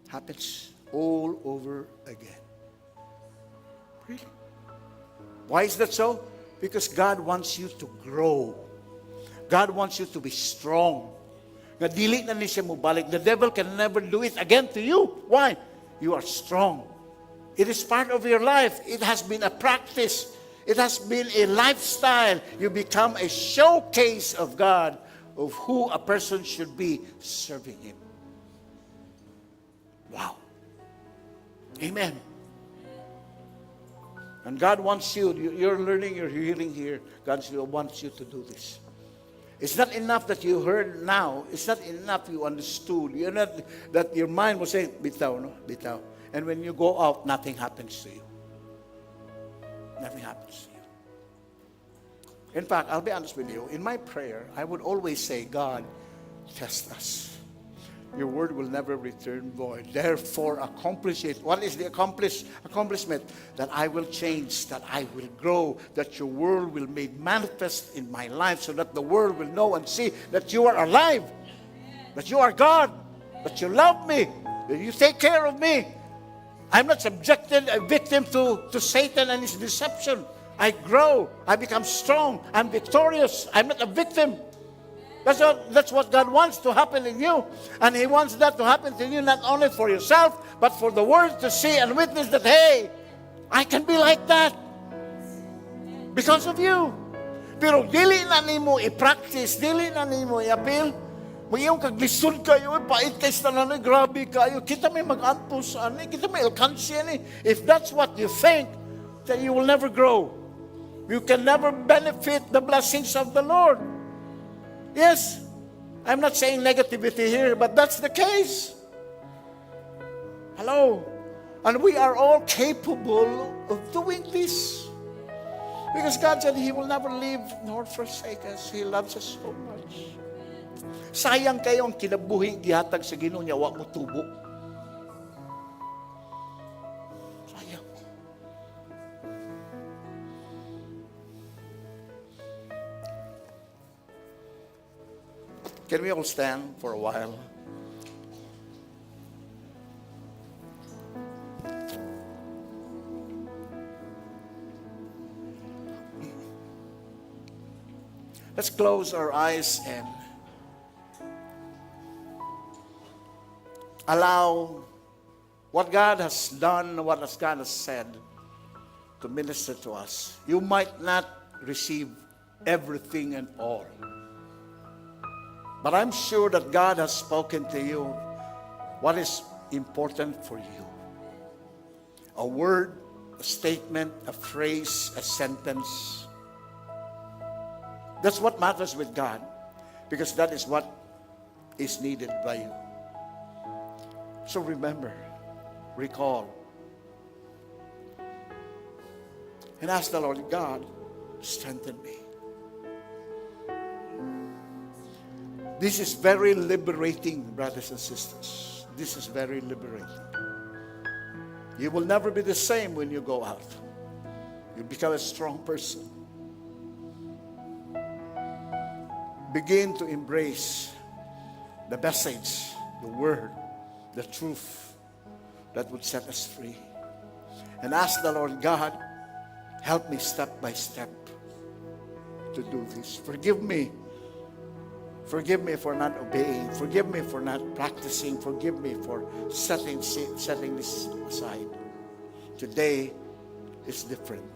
C: happens all over again. Really? Why is that so? Because God wants you to grow. God wants you to be strong. Nga dili na ni siya mobalik. The devil can never do it again to you. Why? You are strong. It is part of your life. It has been a practice. It has been a lifestyle. You become a showcase of God, of who a person should be serving Him. Wow. Amen. And God wants you, you're learning, you're hearing here. God wants you to do this. It's not enough that you heard now. It's not enough you understood. You're not that your mind will say, "Bitaw, no? Bitaw." And when you go out, nothing happens to you. Nothing happens to you. In fact, I'll be honest with you. In my prayer, I would always say, "God, test us. Your word will never return void. Therefore, accomplish it." What is the accomplishment? That I will change, that I will grow, that your word will be manifest in my life so that the world will know and see that you are alive, that you are God, that you love me, that you take care of me. I'm not subjected, a victim to Satan and his deception. I grow. I become strong. I'm victorious. I'm not a victim. That's what God wants to happen in you. And He wants that to happen to you not only for yourself, but for the world to see and witness that, "Hey, I can be like that because of you." Pero dili na nimo i-practice, dili na nimo i-appeal. Moingon kag lisod kayo, eh, pait kay sa tanan, eh, grabe kayo. Kita may mag-antos ani, kita may alkansya ni. If that's what you think, then you will never grow. You can never benefit the blessings of the Lord. Yes, I'm not saying negativity here, but that's the case. Hello. And we are all capable of doing this. Because God said He will never leave nor forsake us. He loves us so much. Sayang kayo ang kinabuhi gihatag sa Ginoo niya, wa motubo. Sayang. Can we all stand for a while? Let's close our eyes and allow what God has done, what has God has said to minister to us. You might not receive everything and all, but I'm sure that God has spoken to you what is important for you. A word, a statement, a phrase, a sentence. That's what matters with God, because that is what is needed by you. So remember, recall, and ask the Lord, "God, strengthen me." This is very liberating, brothers and sisters. This is very liberating. You will never be the same when you go out. You become a strong person. Begin to embrace the message, the word, the truth that would set us free. And ask the Lord, "God, help me step by step to do this. Forgive me. Forgive me for not obeying. Forgive me for not practicing. Forgive me for setting this aside. Today is different.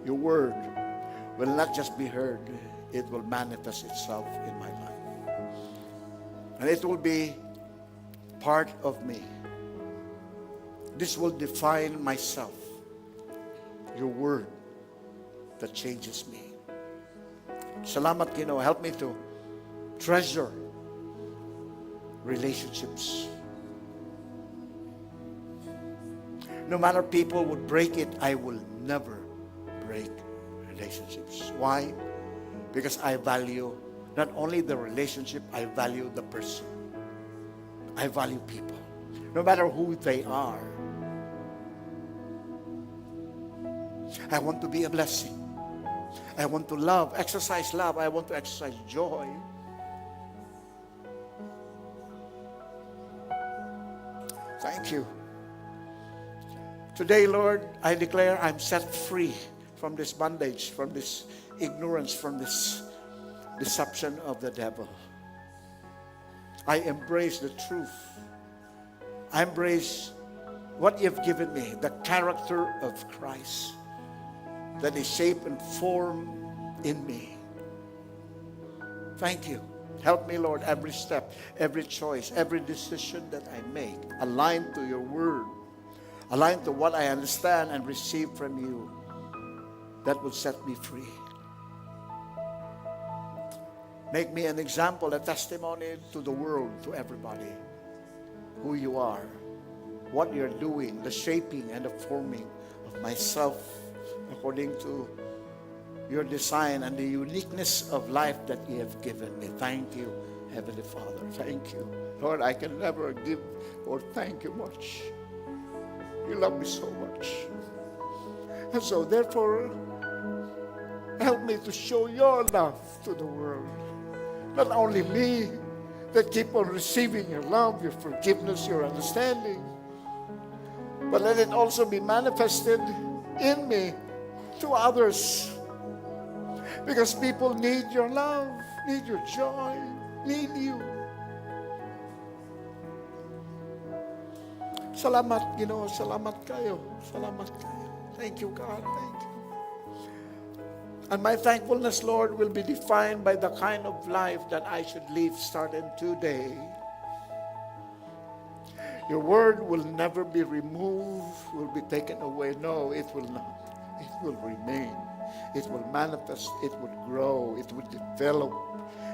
C: Your word will not just be heard, it will manifest itself in my life. And it will be part of me. This will define myself. Your word that changes me. Salamat, Ginoo. Help me to treasure relationships. No matter people would break it, I will never break relationships. Why? Because I value not only the relationship, I value the person. I value people, no matter who they are. I want to be a blessing. I want to love, exercise love. I want to exercise joy. Thank you. Today, Lord, I declare I'm set free from this bondage, from this ignorance, from this deception of the devil. I embrace the truth. I embrace what you've given me, the character of Christ that is shaped and formed in me. Thank you. Help me, Lord, every step, every choice, every decision that I make, aligned to your word, aligned to what I understand and receive from you, that will set me free. Make me an example, a testimony to the world, to everybody, who you are, what you're doing, the shaping and the forming of myself according to your design and the uniqueness of life that you have given me. Thank you, Heavenly Father. Thank you. Lord, I can never give or thank you much. You love me so much. And so, therefore, help me to show your love to the world. Not only me that keep on receiving your love, your forgiveness, your understanding, but let it also be manifested in me to others. Because people need your love, need your joy, need you. Salamat, Ginoo. Salamat kaayo. Salamat kaayo. Thank you, God. Thank you. And my thankfulness, Lord, will be defined by the kind of life that I should live starting today. Your word will never be removed, will be taken away. No, it will not. It will remain. It will manifest. It will grow. It will develop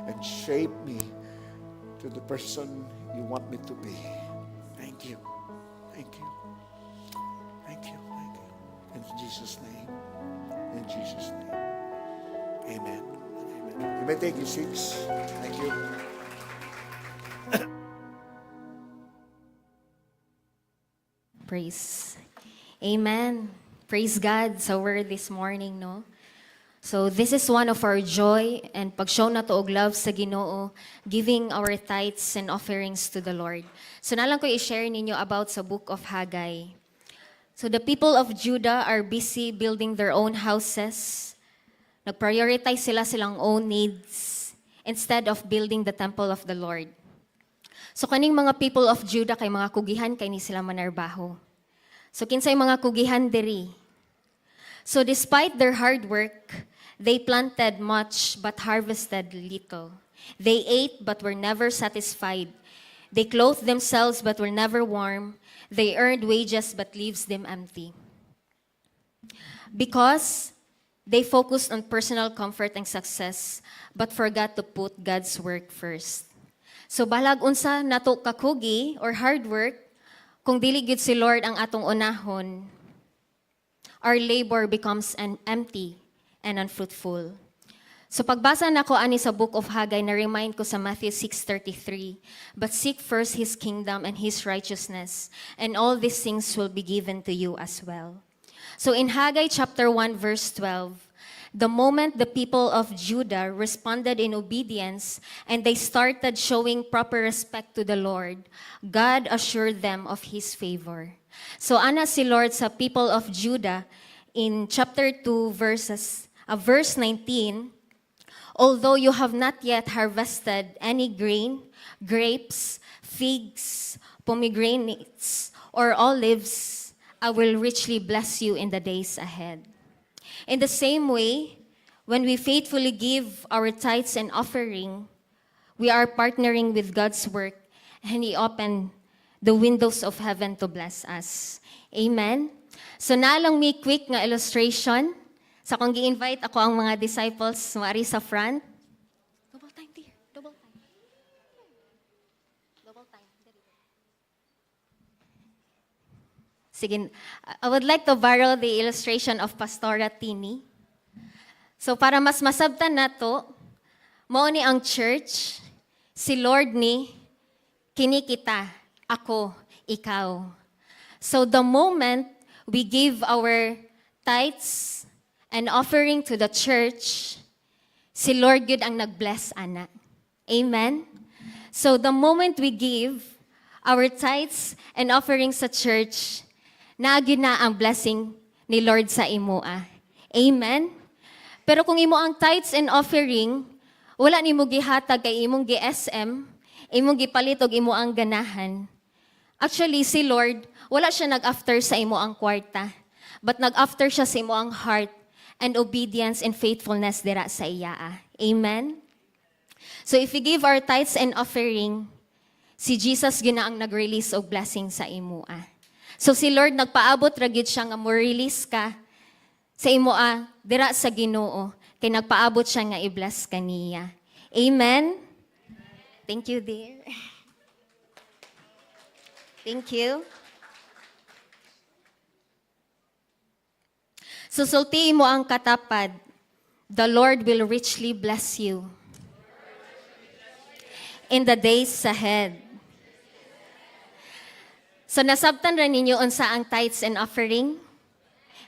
C: and shape me to the person you want me to be. Thank you. Thank you. Thank you. Thank you. In Jesus' name. In Jesus' name. Amen. Amen. You may take your seats. Thank you.
B: Praise. Amen. Praise God sa word this morning, no? So this is one of our joy and pag-show nato og love sa Ginoo, giving our tithes and offerings to the Lord. So naa lang ko i-share ninyo about sa book of Haggai. So the people of Judah are busy building their own houses. Nag-prioritize sila silang own needs instead of building the temple of the Lord. So kaning mga people of Judah kay mga kugihan kay ni sila manarbaho. So kinsay mga kugihan diri? So despite their hard work, they planted much but harvested little. They ate but were never satisfied. They clothed themselves but were never warm. They earned wages but leaves them empty. Because they focused on personal comfort and success but forgot to put God's work first. So bahalag unsa nato kakugi or hard work, kung dili gyud si Lord ang atong unahon, our labor becomes an empty and unfruitful. So pagbasa nako ani sa book of Haggai, na-remind ko sa Matthew 6:33, "But seek first His kingdom and His righteousness, and all these things will be given to you as well." So in Haggai chapter 1 verse 12, the moment the people of Judah responded in obedience and they started showing proper respect to the Lord, God assured them of His favor. So ana si Lord sa people of Judah in chapter 2 verses verse 19, "Although you have not yet harvested any grain, grapes, figs, pomegranates, or olives, I will richly bless you in the days ahead." In the same way, when we faithfully give our tithes and offering, we are partnering with God's work and He opened the windows of heaven to bless us. Amen? So naa lang mi quick nga illustration. Sa akong gi-invite ako ang mga disciples maari sa front. Double time, dear. Double time. Double time. Dali. Sige, I would like to borrow the illustration of Pastora Tini. So para mas masabtan nato, mao ni ang church, si Lord ni, kini kita, ako, ikaw. So the moment we give our tithes and offering to the church, si Lord gyud ang nag-bless ana. Amen? So the moment we give our tithes and offerings sa church, naa gyud na ang blessing ni Lord sa imoa. Amen? Pero kung imo ang tithes and offering, wala nimo gihatag kay imong gi-SM, imong gipalit og imo ang ganahan. Actually, si Lord, wala siya nag-after sa imo ang kwarta, but nag-after siya sa imo ang heart and obedience and faithfulness dira sa iya. Amen? So if we give our tithes and offering, si Jesus gyud na ang nag-release og blessing sa imoa. So si Lord, nagpaabot ra gyud siya nga mo release ka sa imoa dira sa Ginoo kay nagpaabot siya nga i-bless kaniya. Amen. Thank you, dear. Thank you. So sultihi mo ang katapad. The Lord will richly bless you in the days ahead. So nasabtan ra ninyo unsa ang tithes and offering?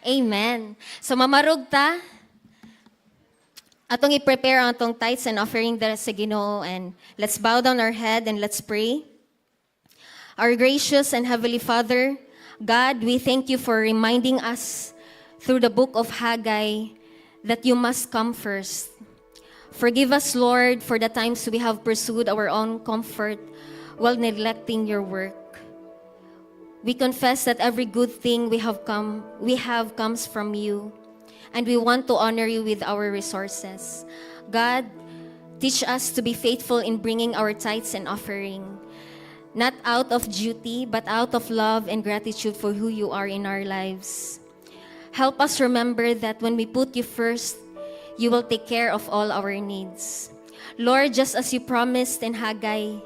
B: Amen. So mamarog ta, atong i-prepare ang atong tithes and offering dira sa Ginoo, and let's bow down our head and let's pray. Our gracious and heavenly Father, God, we thank you for reminding us through the book of Haggai that you must come first. Forgive us, Lord, for the times we have pursued our own comfort while neglecting your work. We confess that every good thing we have comes from you, and we want to honor you with our resources. God, teach us to be faithful in bringing our tithes and offering, not out of duty, but out of love and gratitude for who you are in our lives. Help us remember that when we put you first, you will take care of all our needs. Lord, just as you promised in Haggai,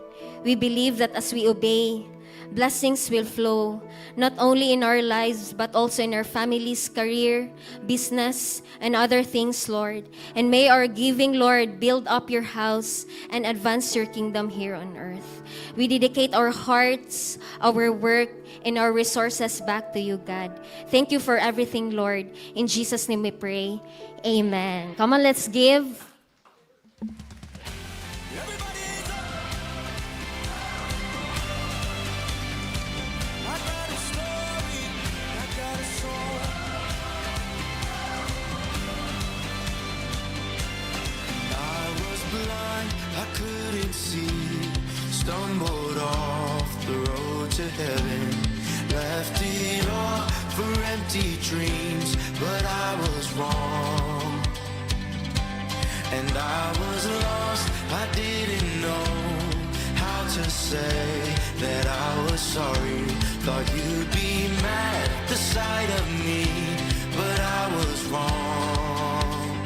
B: we believe that as we obey, blessings will flow, not only in our lives, but also in our families, career, business, and other things, Lord. And may our giving, Lord, build up your house and advance your kingdom here on earth. We dedicate our hearts, our work, and our resources back to you, God. Thank you for everything, Lord. In Jesus' name we pray. Amen. Come on, let's give.
D: Everybody's up. I got a story, I got a song. I was blind, I couldn't see. Stumbled off the road to heaven. Left it all for empty dreams, but I was wrong. And I was lost, I didn't know how to say that I was sorry. Thought you'd be mad at the sight of me, but I was wrong.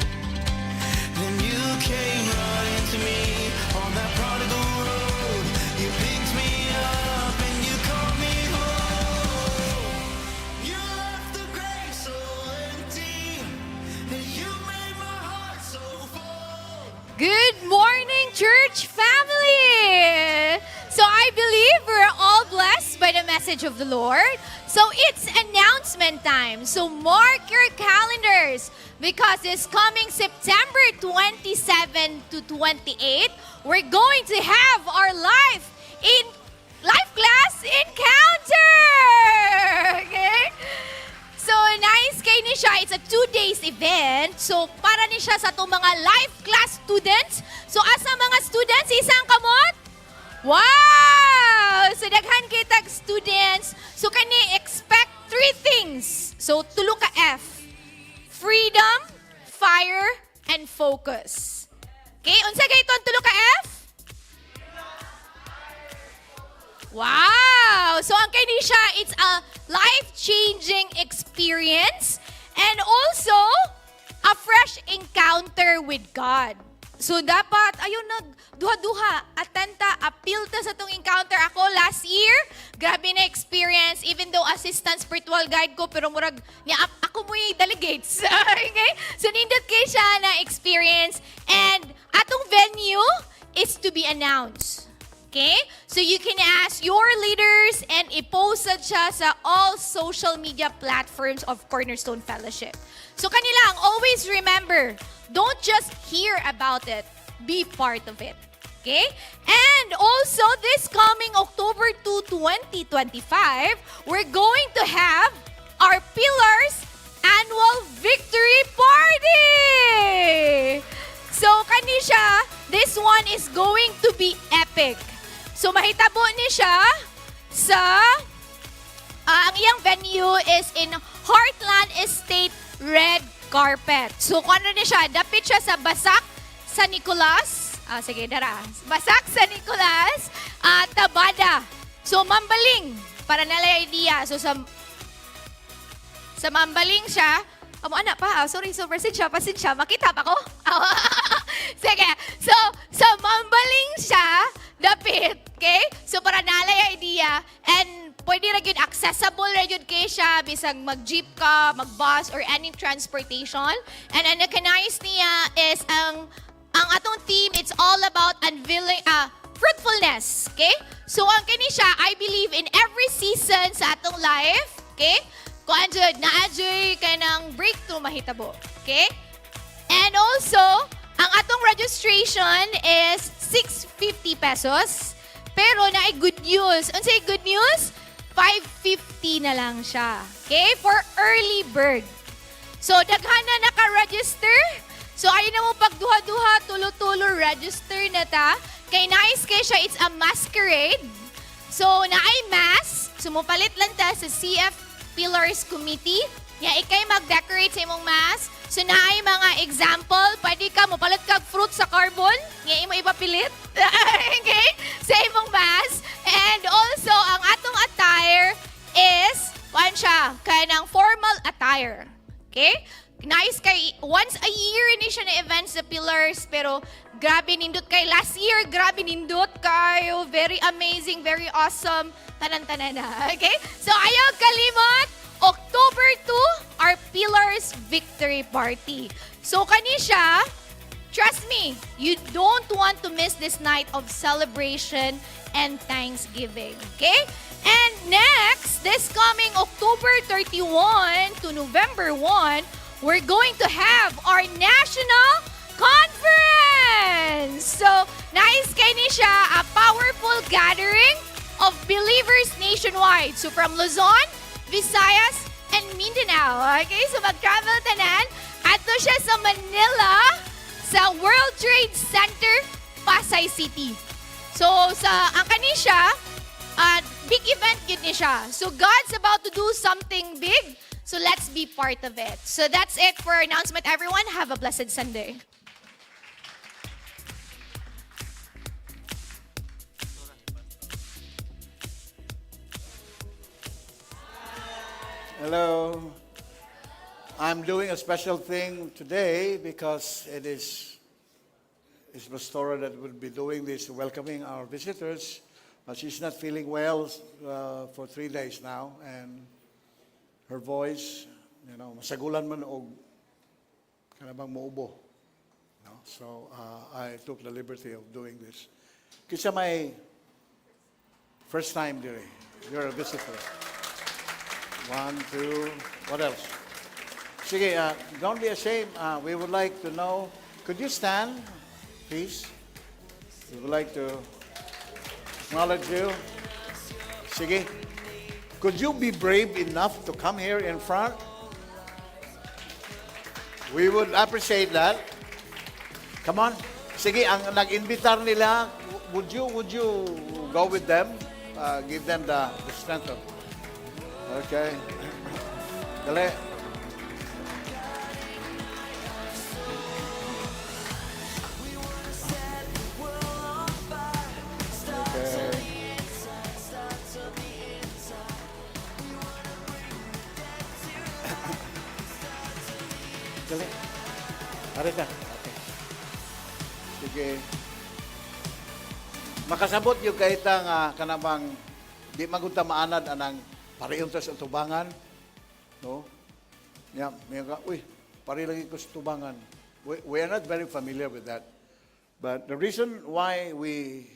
D: Then you came running to me on that prodigal road. You picked me up and you called me home. You left the grave so empty, and you made my heart so full.
E: Good morning, church family! So I believe we're all blessed by the message of the Lord. So it's announcement time. So mark your calendars because this coming September 27 to 28, we're going to have our life class encounter. Okay? So, nice kay ni siya. It's a 2 days event. So, para ni siya sa atong mga life class students. So, asa mga students, isang kamot? Wow! So, daghan kitag students. So, kani expect three things. So, tulo ka F. Freedom, fire, and focus. Okay? Unsa kay ito ang tulo ka F? Wow! So ang kay ni siya, it's a life-changing experience and also a fresh encounter with God. So dapat, ayun, nag duha-duha, attend ta, apil ta sa tong encounter. Ako last year, grabe na experience, even though assistant spiritual guide ko, pero murag, niya, ako mo yung delegates. Okay? So nindot kay siya na experience. And atong venue is to be announced. Okay? So you can ask your leaders and i-post siya sa all social media platforms of Cornerstone Fellowship. So kani lang, always remember, don't just hear about it, be part of it. Okay? And also, this coming October 2, 2025, we're going to have our Pillars Annual Victory Party! So, kani siya, this one is going to be epic. So, mahitabo ni siya sa ang iyang venue is in Heartland Estate Red Carpet. So, kung ano ni siya, dapit siya sa Basak San Nicolas. Ah, sige, dara. Basak San Nicolas, Tabada. So, Mambaling, para nala idea. So, sa Mambaling siya. Amo anak pa, sorry, so pasensya, pasensya. Makita pa ko? Sige. So, sa Mambaling siya, dapit, okay? So, para nalay idea, and pwede ra gyud, accessible ra gyud kay siya, bisag mag-jeep ka, mag-bus, or any transportation. And ang naka-nice niya is ang atong theme, it's all about unveiling, fruitfulness, okay? So, ang kini siya, I believe in every season sa atong life, okay? Kuan jud, naa juy kanang breakthrough mahitabo, okay? And also, ang atong registration is 650 pesos. Pero naay good news. Unsay good news? 550 na lang siya. Okay? For early bird. So, daghan na naka-register. So, ayaw na mo pagduha-duha, tulo-tulo, register na ta. Kay nice kay siya, it's a masquerade. So, naay mask. So, mupalit lang ta sa CF Pillars Committee. Ya, ikay mag-decorate sa imong mask. So, naay mga example. Pwede ka, mupalit kag fruit sa carbon. Nga imo ipapilit. Okay? Sa imong mask. And also, ang atong attire is, kuan siya, kanang formal attire. Okay? Nice kay once a year ni siya na events sa Pillars, pero grabe nindot kay last year, grabe nindot kayo, very amazing, very awesome, tanan-tanan na. Okay? So ayaw kalimot, October 2, our Pillars Victory Party. So kani siya, trust me, you don't want to miss this night of celebration and thanksgiving. Okay? And next, this coming October 31 to November 1, we're going to have our national conference. So, nice kay ni siya, a powerful gathering of believers nationwide. So, from Luzon, Visayas, and Mindanao. Okay, so mag-travel tanan. Adto siya sa Manila, sa World Trade Center, Pasay City. So, sa ang kani siya, big event yun ni siya. So, God's about to do something big. So, let's be part of it. So, that's it for our announcement, everyone. Have a blessed Sunday.
C: Hello. I'm doing a special thing today because it is it's Pastora that will be doing this, welcoming our visitors. But she's not feeling well for 3 days now, and her voice, masagulan man og kana bang muubo. No? So I took the liberty of doing this. Kinsa may first time diri, you're a visitor. One, two, what else? Sige, don't be ashamed. We would like to know. Could you stand, please? We would like to acknowledge you. Sige. Could you be brave enough to come here in front? We would appreciate that. Come on. Sige, ang nag-invitar nila, would you go with them? Give them the strength of. Okay. Dali. Okay. Dali. Ari ka. Okay. Sige. Makasabot yung kahit nga kanabang di magud ta maanad anang pareho ta sa tubangan. No? Yeah, may ka, uy, pare lagi ko sa tubangan. We are not very familiar with that. But the reason why we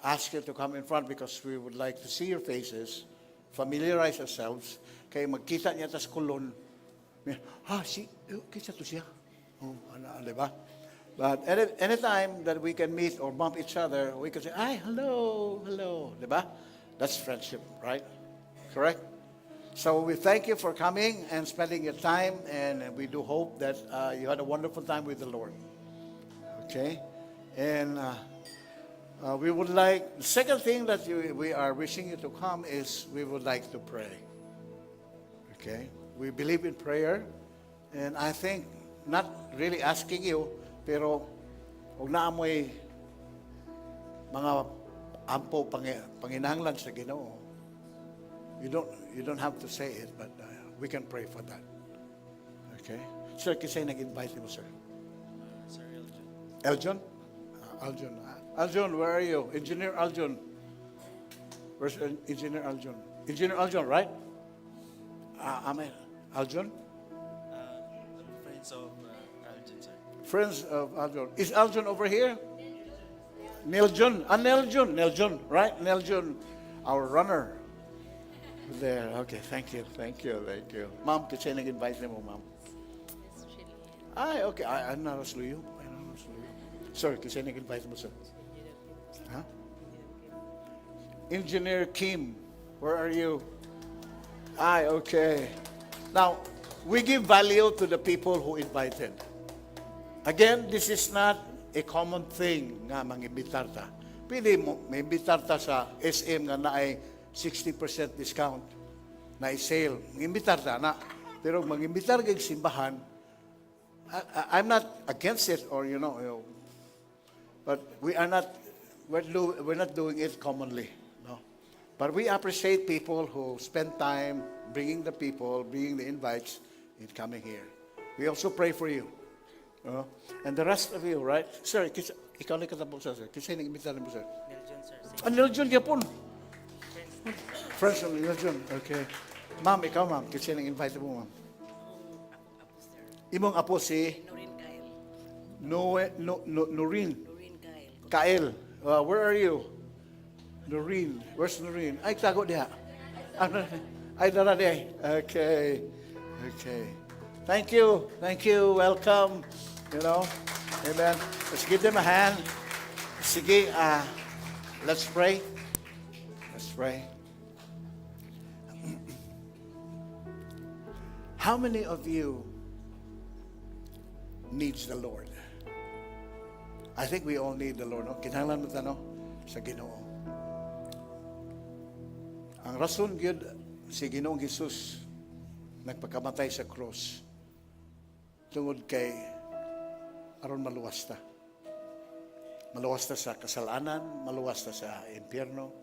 C: ask you to come in front, because we would like to see your faces, familiarize ourselves, kay magkita niya tas kulon. Ah, si, eh, kinsa to siya? Oh, ano, di ba? But anytime that we can meet or bump each other, we can say, "Ay, hello, hello," di ba? That's friendship, right? Correct? So we thank you for coming and spending your time, and we do hope that you had a wonderful time with the Lord. Okay? And we would like, the second thing that we are wishing you to come is we would like to pray. Okay? We believe in prayer, and I think, not really asking you, pero kung naa moy mga ampo panginahanglan sa Ginoo, you don't have to say it, but we can pray for that. Okay? Sir, kinsay nag-invite mo, sir?
A: Sir Eljon.
C: Eljon? Aljon. Aljon, where are you? Engineer Aljon. Where's Engineer Aljon? Engineer Aljon, right? Amen. Aljon?
A: Friends of Aljon, sir.
C: Friends of Aljon. Is Aljon over here? Neljon. Ah, Neljon. Neljon, right? Neljon, our runner. There. Okay, thank you. Thank you. Thank you. Ma'am, kinsay nag-invite mo, ma'am? Ay, okay. Ay, I'm not a sluyo. I'm not a sluyo. Sir, kinsay nag-invite mo, sir? Huh? Engineer Kim, where are you? Ay, okay. Now, we give value to the people who invited. Again, this is not a common thing nga mangimbitar ta. Pwede mo, maimbitar ta sa SM nga naay 60% discount na sale. Mangimbitar ta na. Pero mangimbitar kay simbahan, I'm not against it or but we are not we're not doing it commonly, no. But we appreciate people who spend time bringing the people, bringing the invites, in coming here. We also pray for you. No? And the rest of you, right? Sir, kinsa, ikaw na katapos, sir. Kinsay nag-imbita mo, sir?
F: Neljon, sir.
C: Ah, Neljon gyapon. Friends of Neljon, okay. Ma'am, ikaw, ma'am. Kinsay nag-invite mo, ma'am?
F: Apo, sir.
C: Imong apo si
F: Noreen Kyle.
C: Noe, no, no, Noreen.
F: Noreen Kyle.
C: Kael. Where are you? Noreen. Where's Noreen? Ay, tago diha. Ah, ay, dara diha. Okay. Okay. Thank you. Thank you. Welcome. Amen. Let's give them a hand. Sige, let's pray. Let's pray. How many of you needs the Lord? I think we all need the Lord, no? Kinahanglan mo ta, no? Sa Ginoo. Ang rason gyud si Ginoong Hesus nagpakamatay sa cross tungod kay aron maluwas ta. Maluwas ta sa kasalanan, maluwas ta sa impyerno,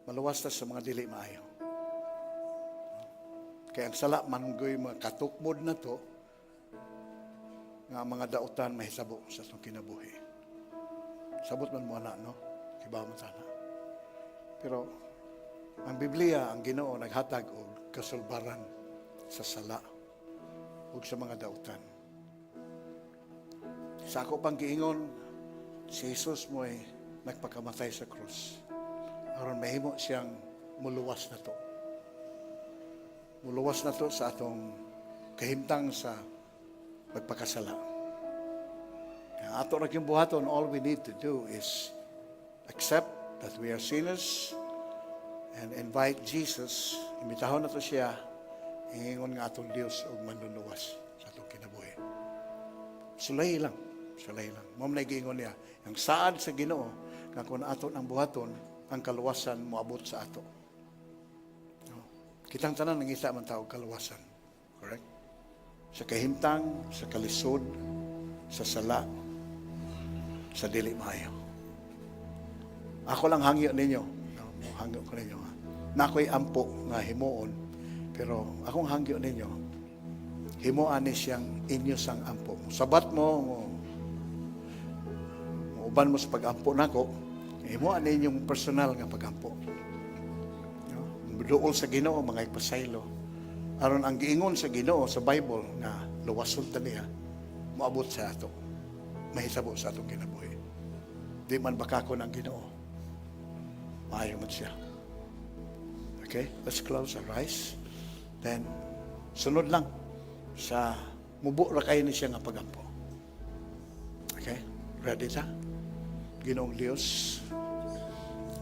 C: maluwas ta sa mga dili maayo. Kay ang sala man goy mga katukmod na to nga ang mga dautan mahitabo sa atong kinabuhi. Sabot man mo na, no? Kibaw man sana. Pero ang Biblia, ang Ginoo naghatag og kasulbaran sa sala ug sa mga dautan. Sa ako pang giingon, si Jesus mo'y nagpakamatay sa krus aron mahimo siyang muluwas na to. Muluwas na to sa atong kahimtang sa pagpakasala. Kaya ato ra gyung buhaton, all we need to do is accept that we are sinners and invite Jesus, imbitahon nato siya, ingon nga atong Dios ug manluluwas sa atong kinabuhi. Sulay lang, sulay lang. Mao man giingon niya, ang saad sa Ginoo nga kung ato ang buhaton, ang kaluwasan moabot sa ato. No? Kitang tanan nangita man ta og kaluwasan. Correct? Sa kahimtang, sa kalisod, sa sala, sa dili maayo. Ako lang hangyo ninyo. No, hangyo ko ninyo. Ha? Na ako'y ampo nga himuon. Pero akong hangyo ninyo, himuan ni siyang inyo sang ampo. Sabat mo, mo uban mo sa pag-ampo nako, himuan ninyong personal nga pag-ampo. No? Duol sa Ginoo mga ipasaylo. Aron ang giingon sa Ginoo sa Bible nga luwason ta niya, moabot sa ato. Mahitabo sa atong kinabuhi. Di man bakakon ang Ginoo. Maayo man siya. Okay, let's close our eyes. Then, sunod lang. Sa mubo ra kayo ni siya nga pagampo. Okay? Ready ta? Ginoong Dios,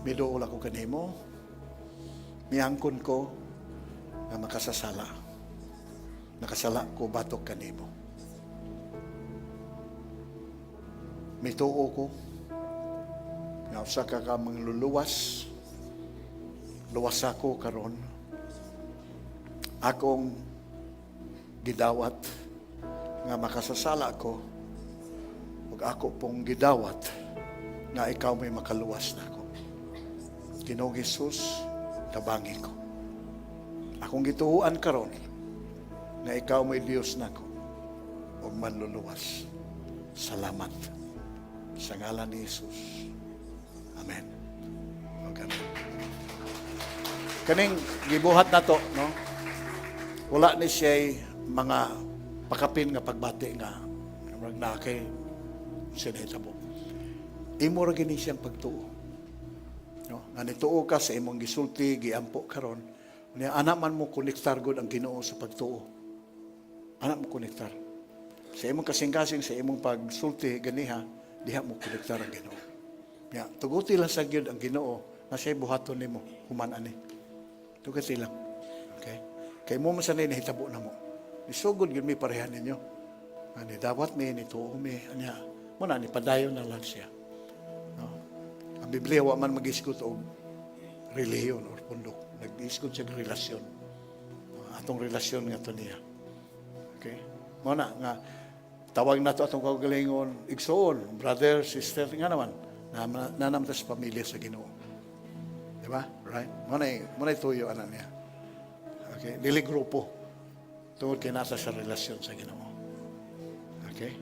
C: miduol ako kanimo, miangkon ko nga makasasala. Nakasala ko batok kanimo. Mituo ko nga usa ka ka mangluluwas, luwas ako karon. Akong gidawat nga makasasala ko ug ako pong gidawat nga ikaw may makaluwas nako. Ginoong Hesus, tabangi ko. Akong gituohan karon nga ikaw may Dios nako ug manluluwas. Salamat. Sa ngalan ni Jesus. Amen. Okay. Kaning gibuhat nato, no? Wala ni siya mga pakapin nga pagbati nga murag na kay sinahitabo. Imo ra gini siyang pagtuo. No? Nga nituo ka sa imong gisulti, giampo karon. Unya ana man mo konektar gud ang Ginoo sa pagtuo. Ana mo konektar. Sa imong kasing-kasing, sa imong pagsulti ganiha, diha mo konektar ang Ginoo. Ya, tuguti lang sa gyud ang Ginoo na siya'y buhaton nimo human ani. Tuguti lang. Okay? Kay mo man sanay nahitabo na mo. Isugod gyud mi parehan ninyo. Ani dawat mi nituo mi anya. Mo na ni padayon na lang siya. No? Ang Biblia wa man mag-isgot og relihiyon or pundok. Nag-isgot siya og relasyon. Atong relasyon nga to niya. Okay? Mo na nga tawag nato atong kaugalingon igsoon, brother, sister nga naman na na sa pamilya sa Ginoo. Di ba? Right? Mo na tuyo ana niya. Okay? Dili grupo. Tungod kay nasa sa relasyon sa Ginoo. Okay?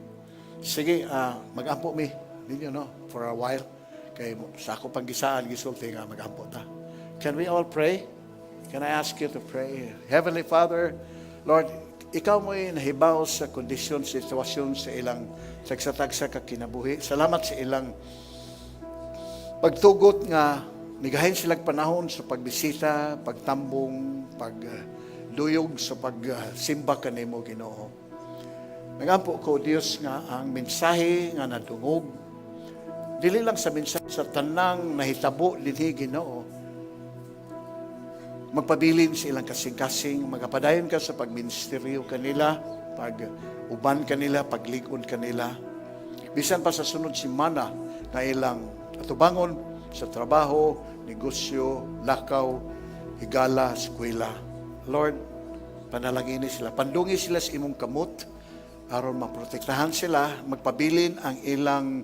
C: Sige, mag-ampo mi ninyo, no, for a while. Kay sa ako pang gisaan gisulti nga mag-ampo ta. Can we all pray? Can I ask you to pray? Heavenly Father, Lord, ikaw mo'y nahibaw sa kondisyon, sitwasyon sa ilang tagsa-tagsa ka kinabuhi. Salamat sa ilang pagtugot nga migahin silang panahon sa pagbisita, pagtambong, pagduyog sa pagsimba kanimo, Ginoo. Nagampo ko, Dios, nga ang mensahe nga nadungog dili lang sa mensahe, sa tanang nahitabo dinhi, Ginoo, magpabilin sa ilang kasing-kasing, magapadayon ka sa pagministeryo kanila, pag uban kanila, paglig-on kanila. Bisan pa sa sunod semana nga ilang atubangon sa trabaho, negosyo, lakaw, higala, eskwela. Lord, panalangini sila. Pandungi sila sa imong kamot aron maprotektahan sila, magpabilin ang ilang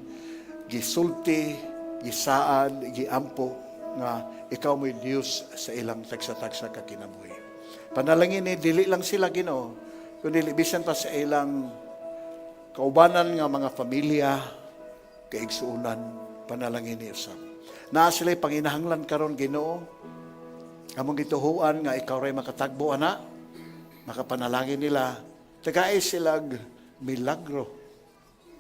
C: gisulti, gisaad, giampo nga ikaw mo'y Diyos sa ilang tagsa-tagsa ka kinabuhi. Panalangin ni dili lang sila, Ginoo, kundi bisan pa sa ilang kaubanan nga mga pamilya, kaigsuunan, panalangin ni usab. Naa sila'y panginahanglan karon, Ginoo. Among gituohan nga ikaw ray makatagbo ana, makapanalangin nila, tagay silag milagro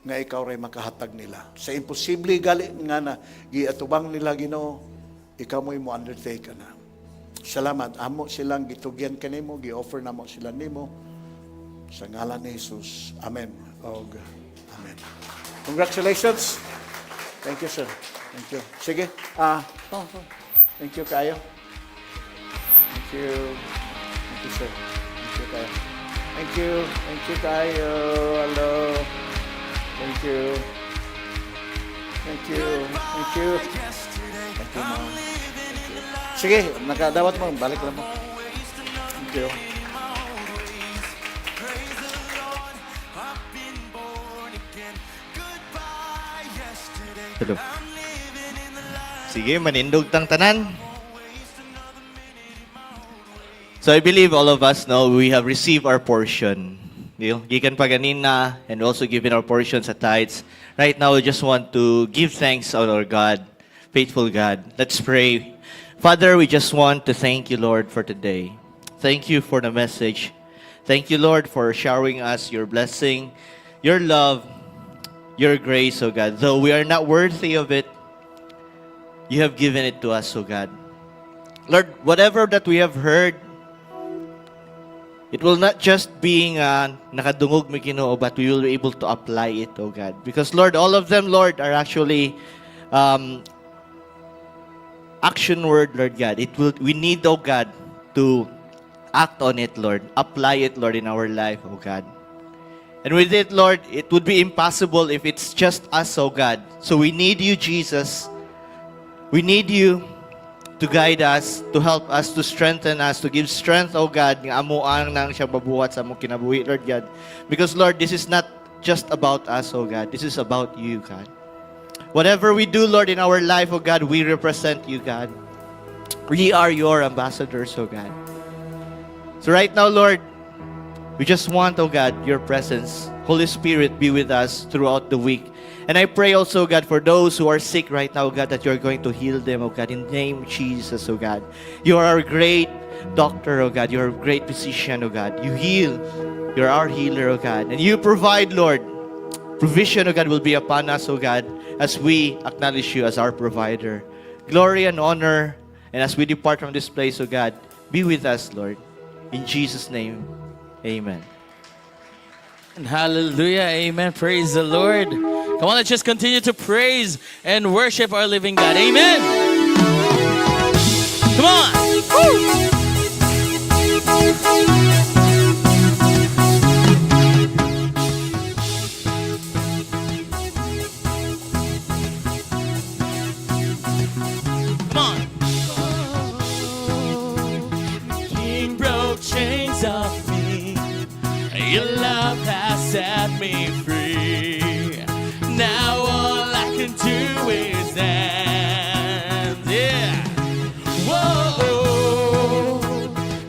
C: nga ikaw ray makahatag nila. Sa imposible gali nga na giatubang nila, Ginoo, ikaw mo'y mo undertake na. Salamat. Amo silang gitugyan kanimo, gi-offer namo sila nimo. Sa ngalan ni Jesus. Amen. Og amen. Congratulations. Thank you, sir. Thank you. Sige. Ah, oh. Thank you kayo. Thank you. Thank you, sir. Thank you kayo. Thank you. Thank you kayo. Hello. Thank you. Thank you. Thank you. Thank you, ma'am. Thank you. Sige, nakadawat mo. Balik lang mo. Thank you.
D: Praise the Lord, I've been born again. Goodbye, yesterday.
G: Hello.
D: I'm living in the light.
G: Sige, manindog tang tanan. So I believe all of us know we have received our portion. Deal? Gikan pa ganina and also given our portion sa tithes. Right now, we just want to give thanks to our God, faithful God. Let's pray. Father, we just want to thank you, Lord, for today. Thank you for the message. Thank you, Lord, for showering us your blessing, your love, your grace, O God. Though we are not worthy of it, you have given it to us, O God. Lord, whatever that we have heard, It will not just being nakadungog mi, Ginoo, but we will be able to apply it, oh God. Because, Lord, all of them, Lord, are actually action word, Lord God. It will we need, oh God, to act on it, Lord. Apply it, Lord, in our life, oh God. And with it, Lord, it would be impossible if it's just us, oh God. So we need you, Jesus. We need you to guide us, to help us, to strengthen us, to give strength, oh God, nga amo ang nang siya mabuhat sa among kinabuhi, Lord God. Because, Lord, this is not just about us, oh God. This is about you, God. Whatever we do, Lord, in our life, oh God, we represent you, God. We are your ambassadors, oh God. So right now, Lord, we just want, oh God, your presence. Holy Spirit, be with us throughout the week. And I pray also, God, for those who are sick right now, God, that you're going to heal them, oh God, in the name of Jesus, oh God. You are our great doctor, oh God. You are a great physician, oh God. You heal. You're our healer, oh God. And you provide, Lord. Provision, oh God, will be upon us, oh God, as we acknowledge you as our provider. Glory and honor, and as we depart from this place, oh God, be with us, Lord. In Jesus' name, amen.
A: And hallelujah. Amen. Praise the Lord. Come on, let's just continue to praise and worship our living God. Amen. Come on. Woo! Come on. King broke chains off me. Your love has set me free. Now all I can do is dance. Yeah. Whoa.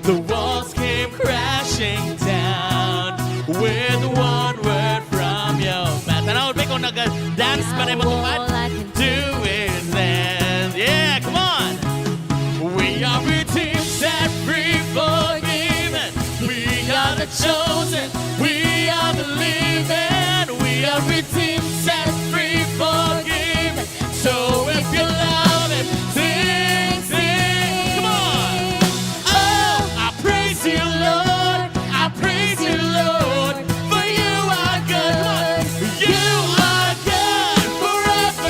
A: The walls came crashing down with one word from your mouth. Tanaw ba kung nag-dance pa rin mo tupad?
B: All I can
A: Do is dance. Yeah, come on. We are redeemed, set free, forgiven. We are the chosen. We are the living. We are redeemed, set free, forgiven. So if you love him, sing, sing. Come on. Oh, I praise you, Lord. I praise you, Lord. For you are good. Come on. You are good forever.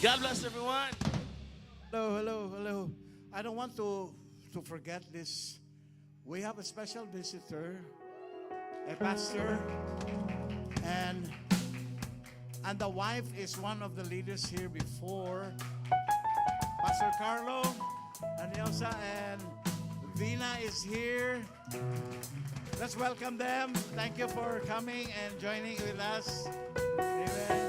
A: God bless everyone.
C: Hello, hello, hello. I don't want to forget this. We have a special visitor, a pastor, and the wife is one of the leaders here before. Pastor Carlo, Danielsa, and Vina is here. Let's welcome them. Thank you for coming and joining with us. Amen.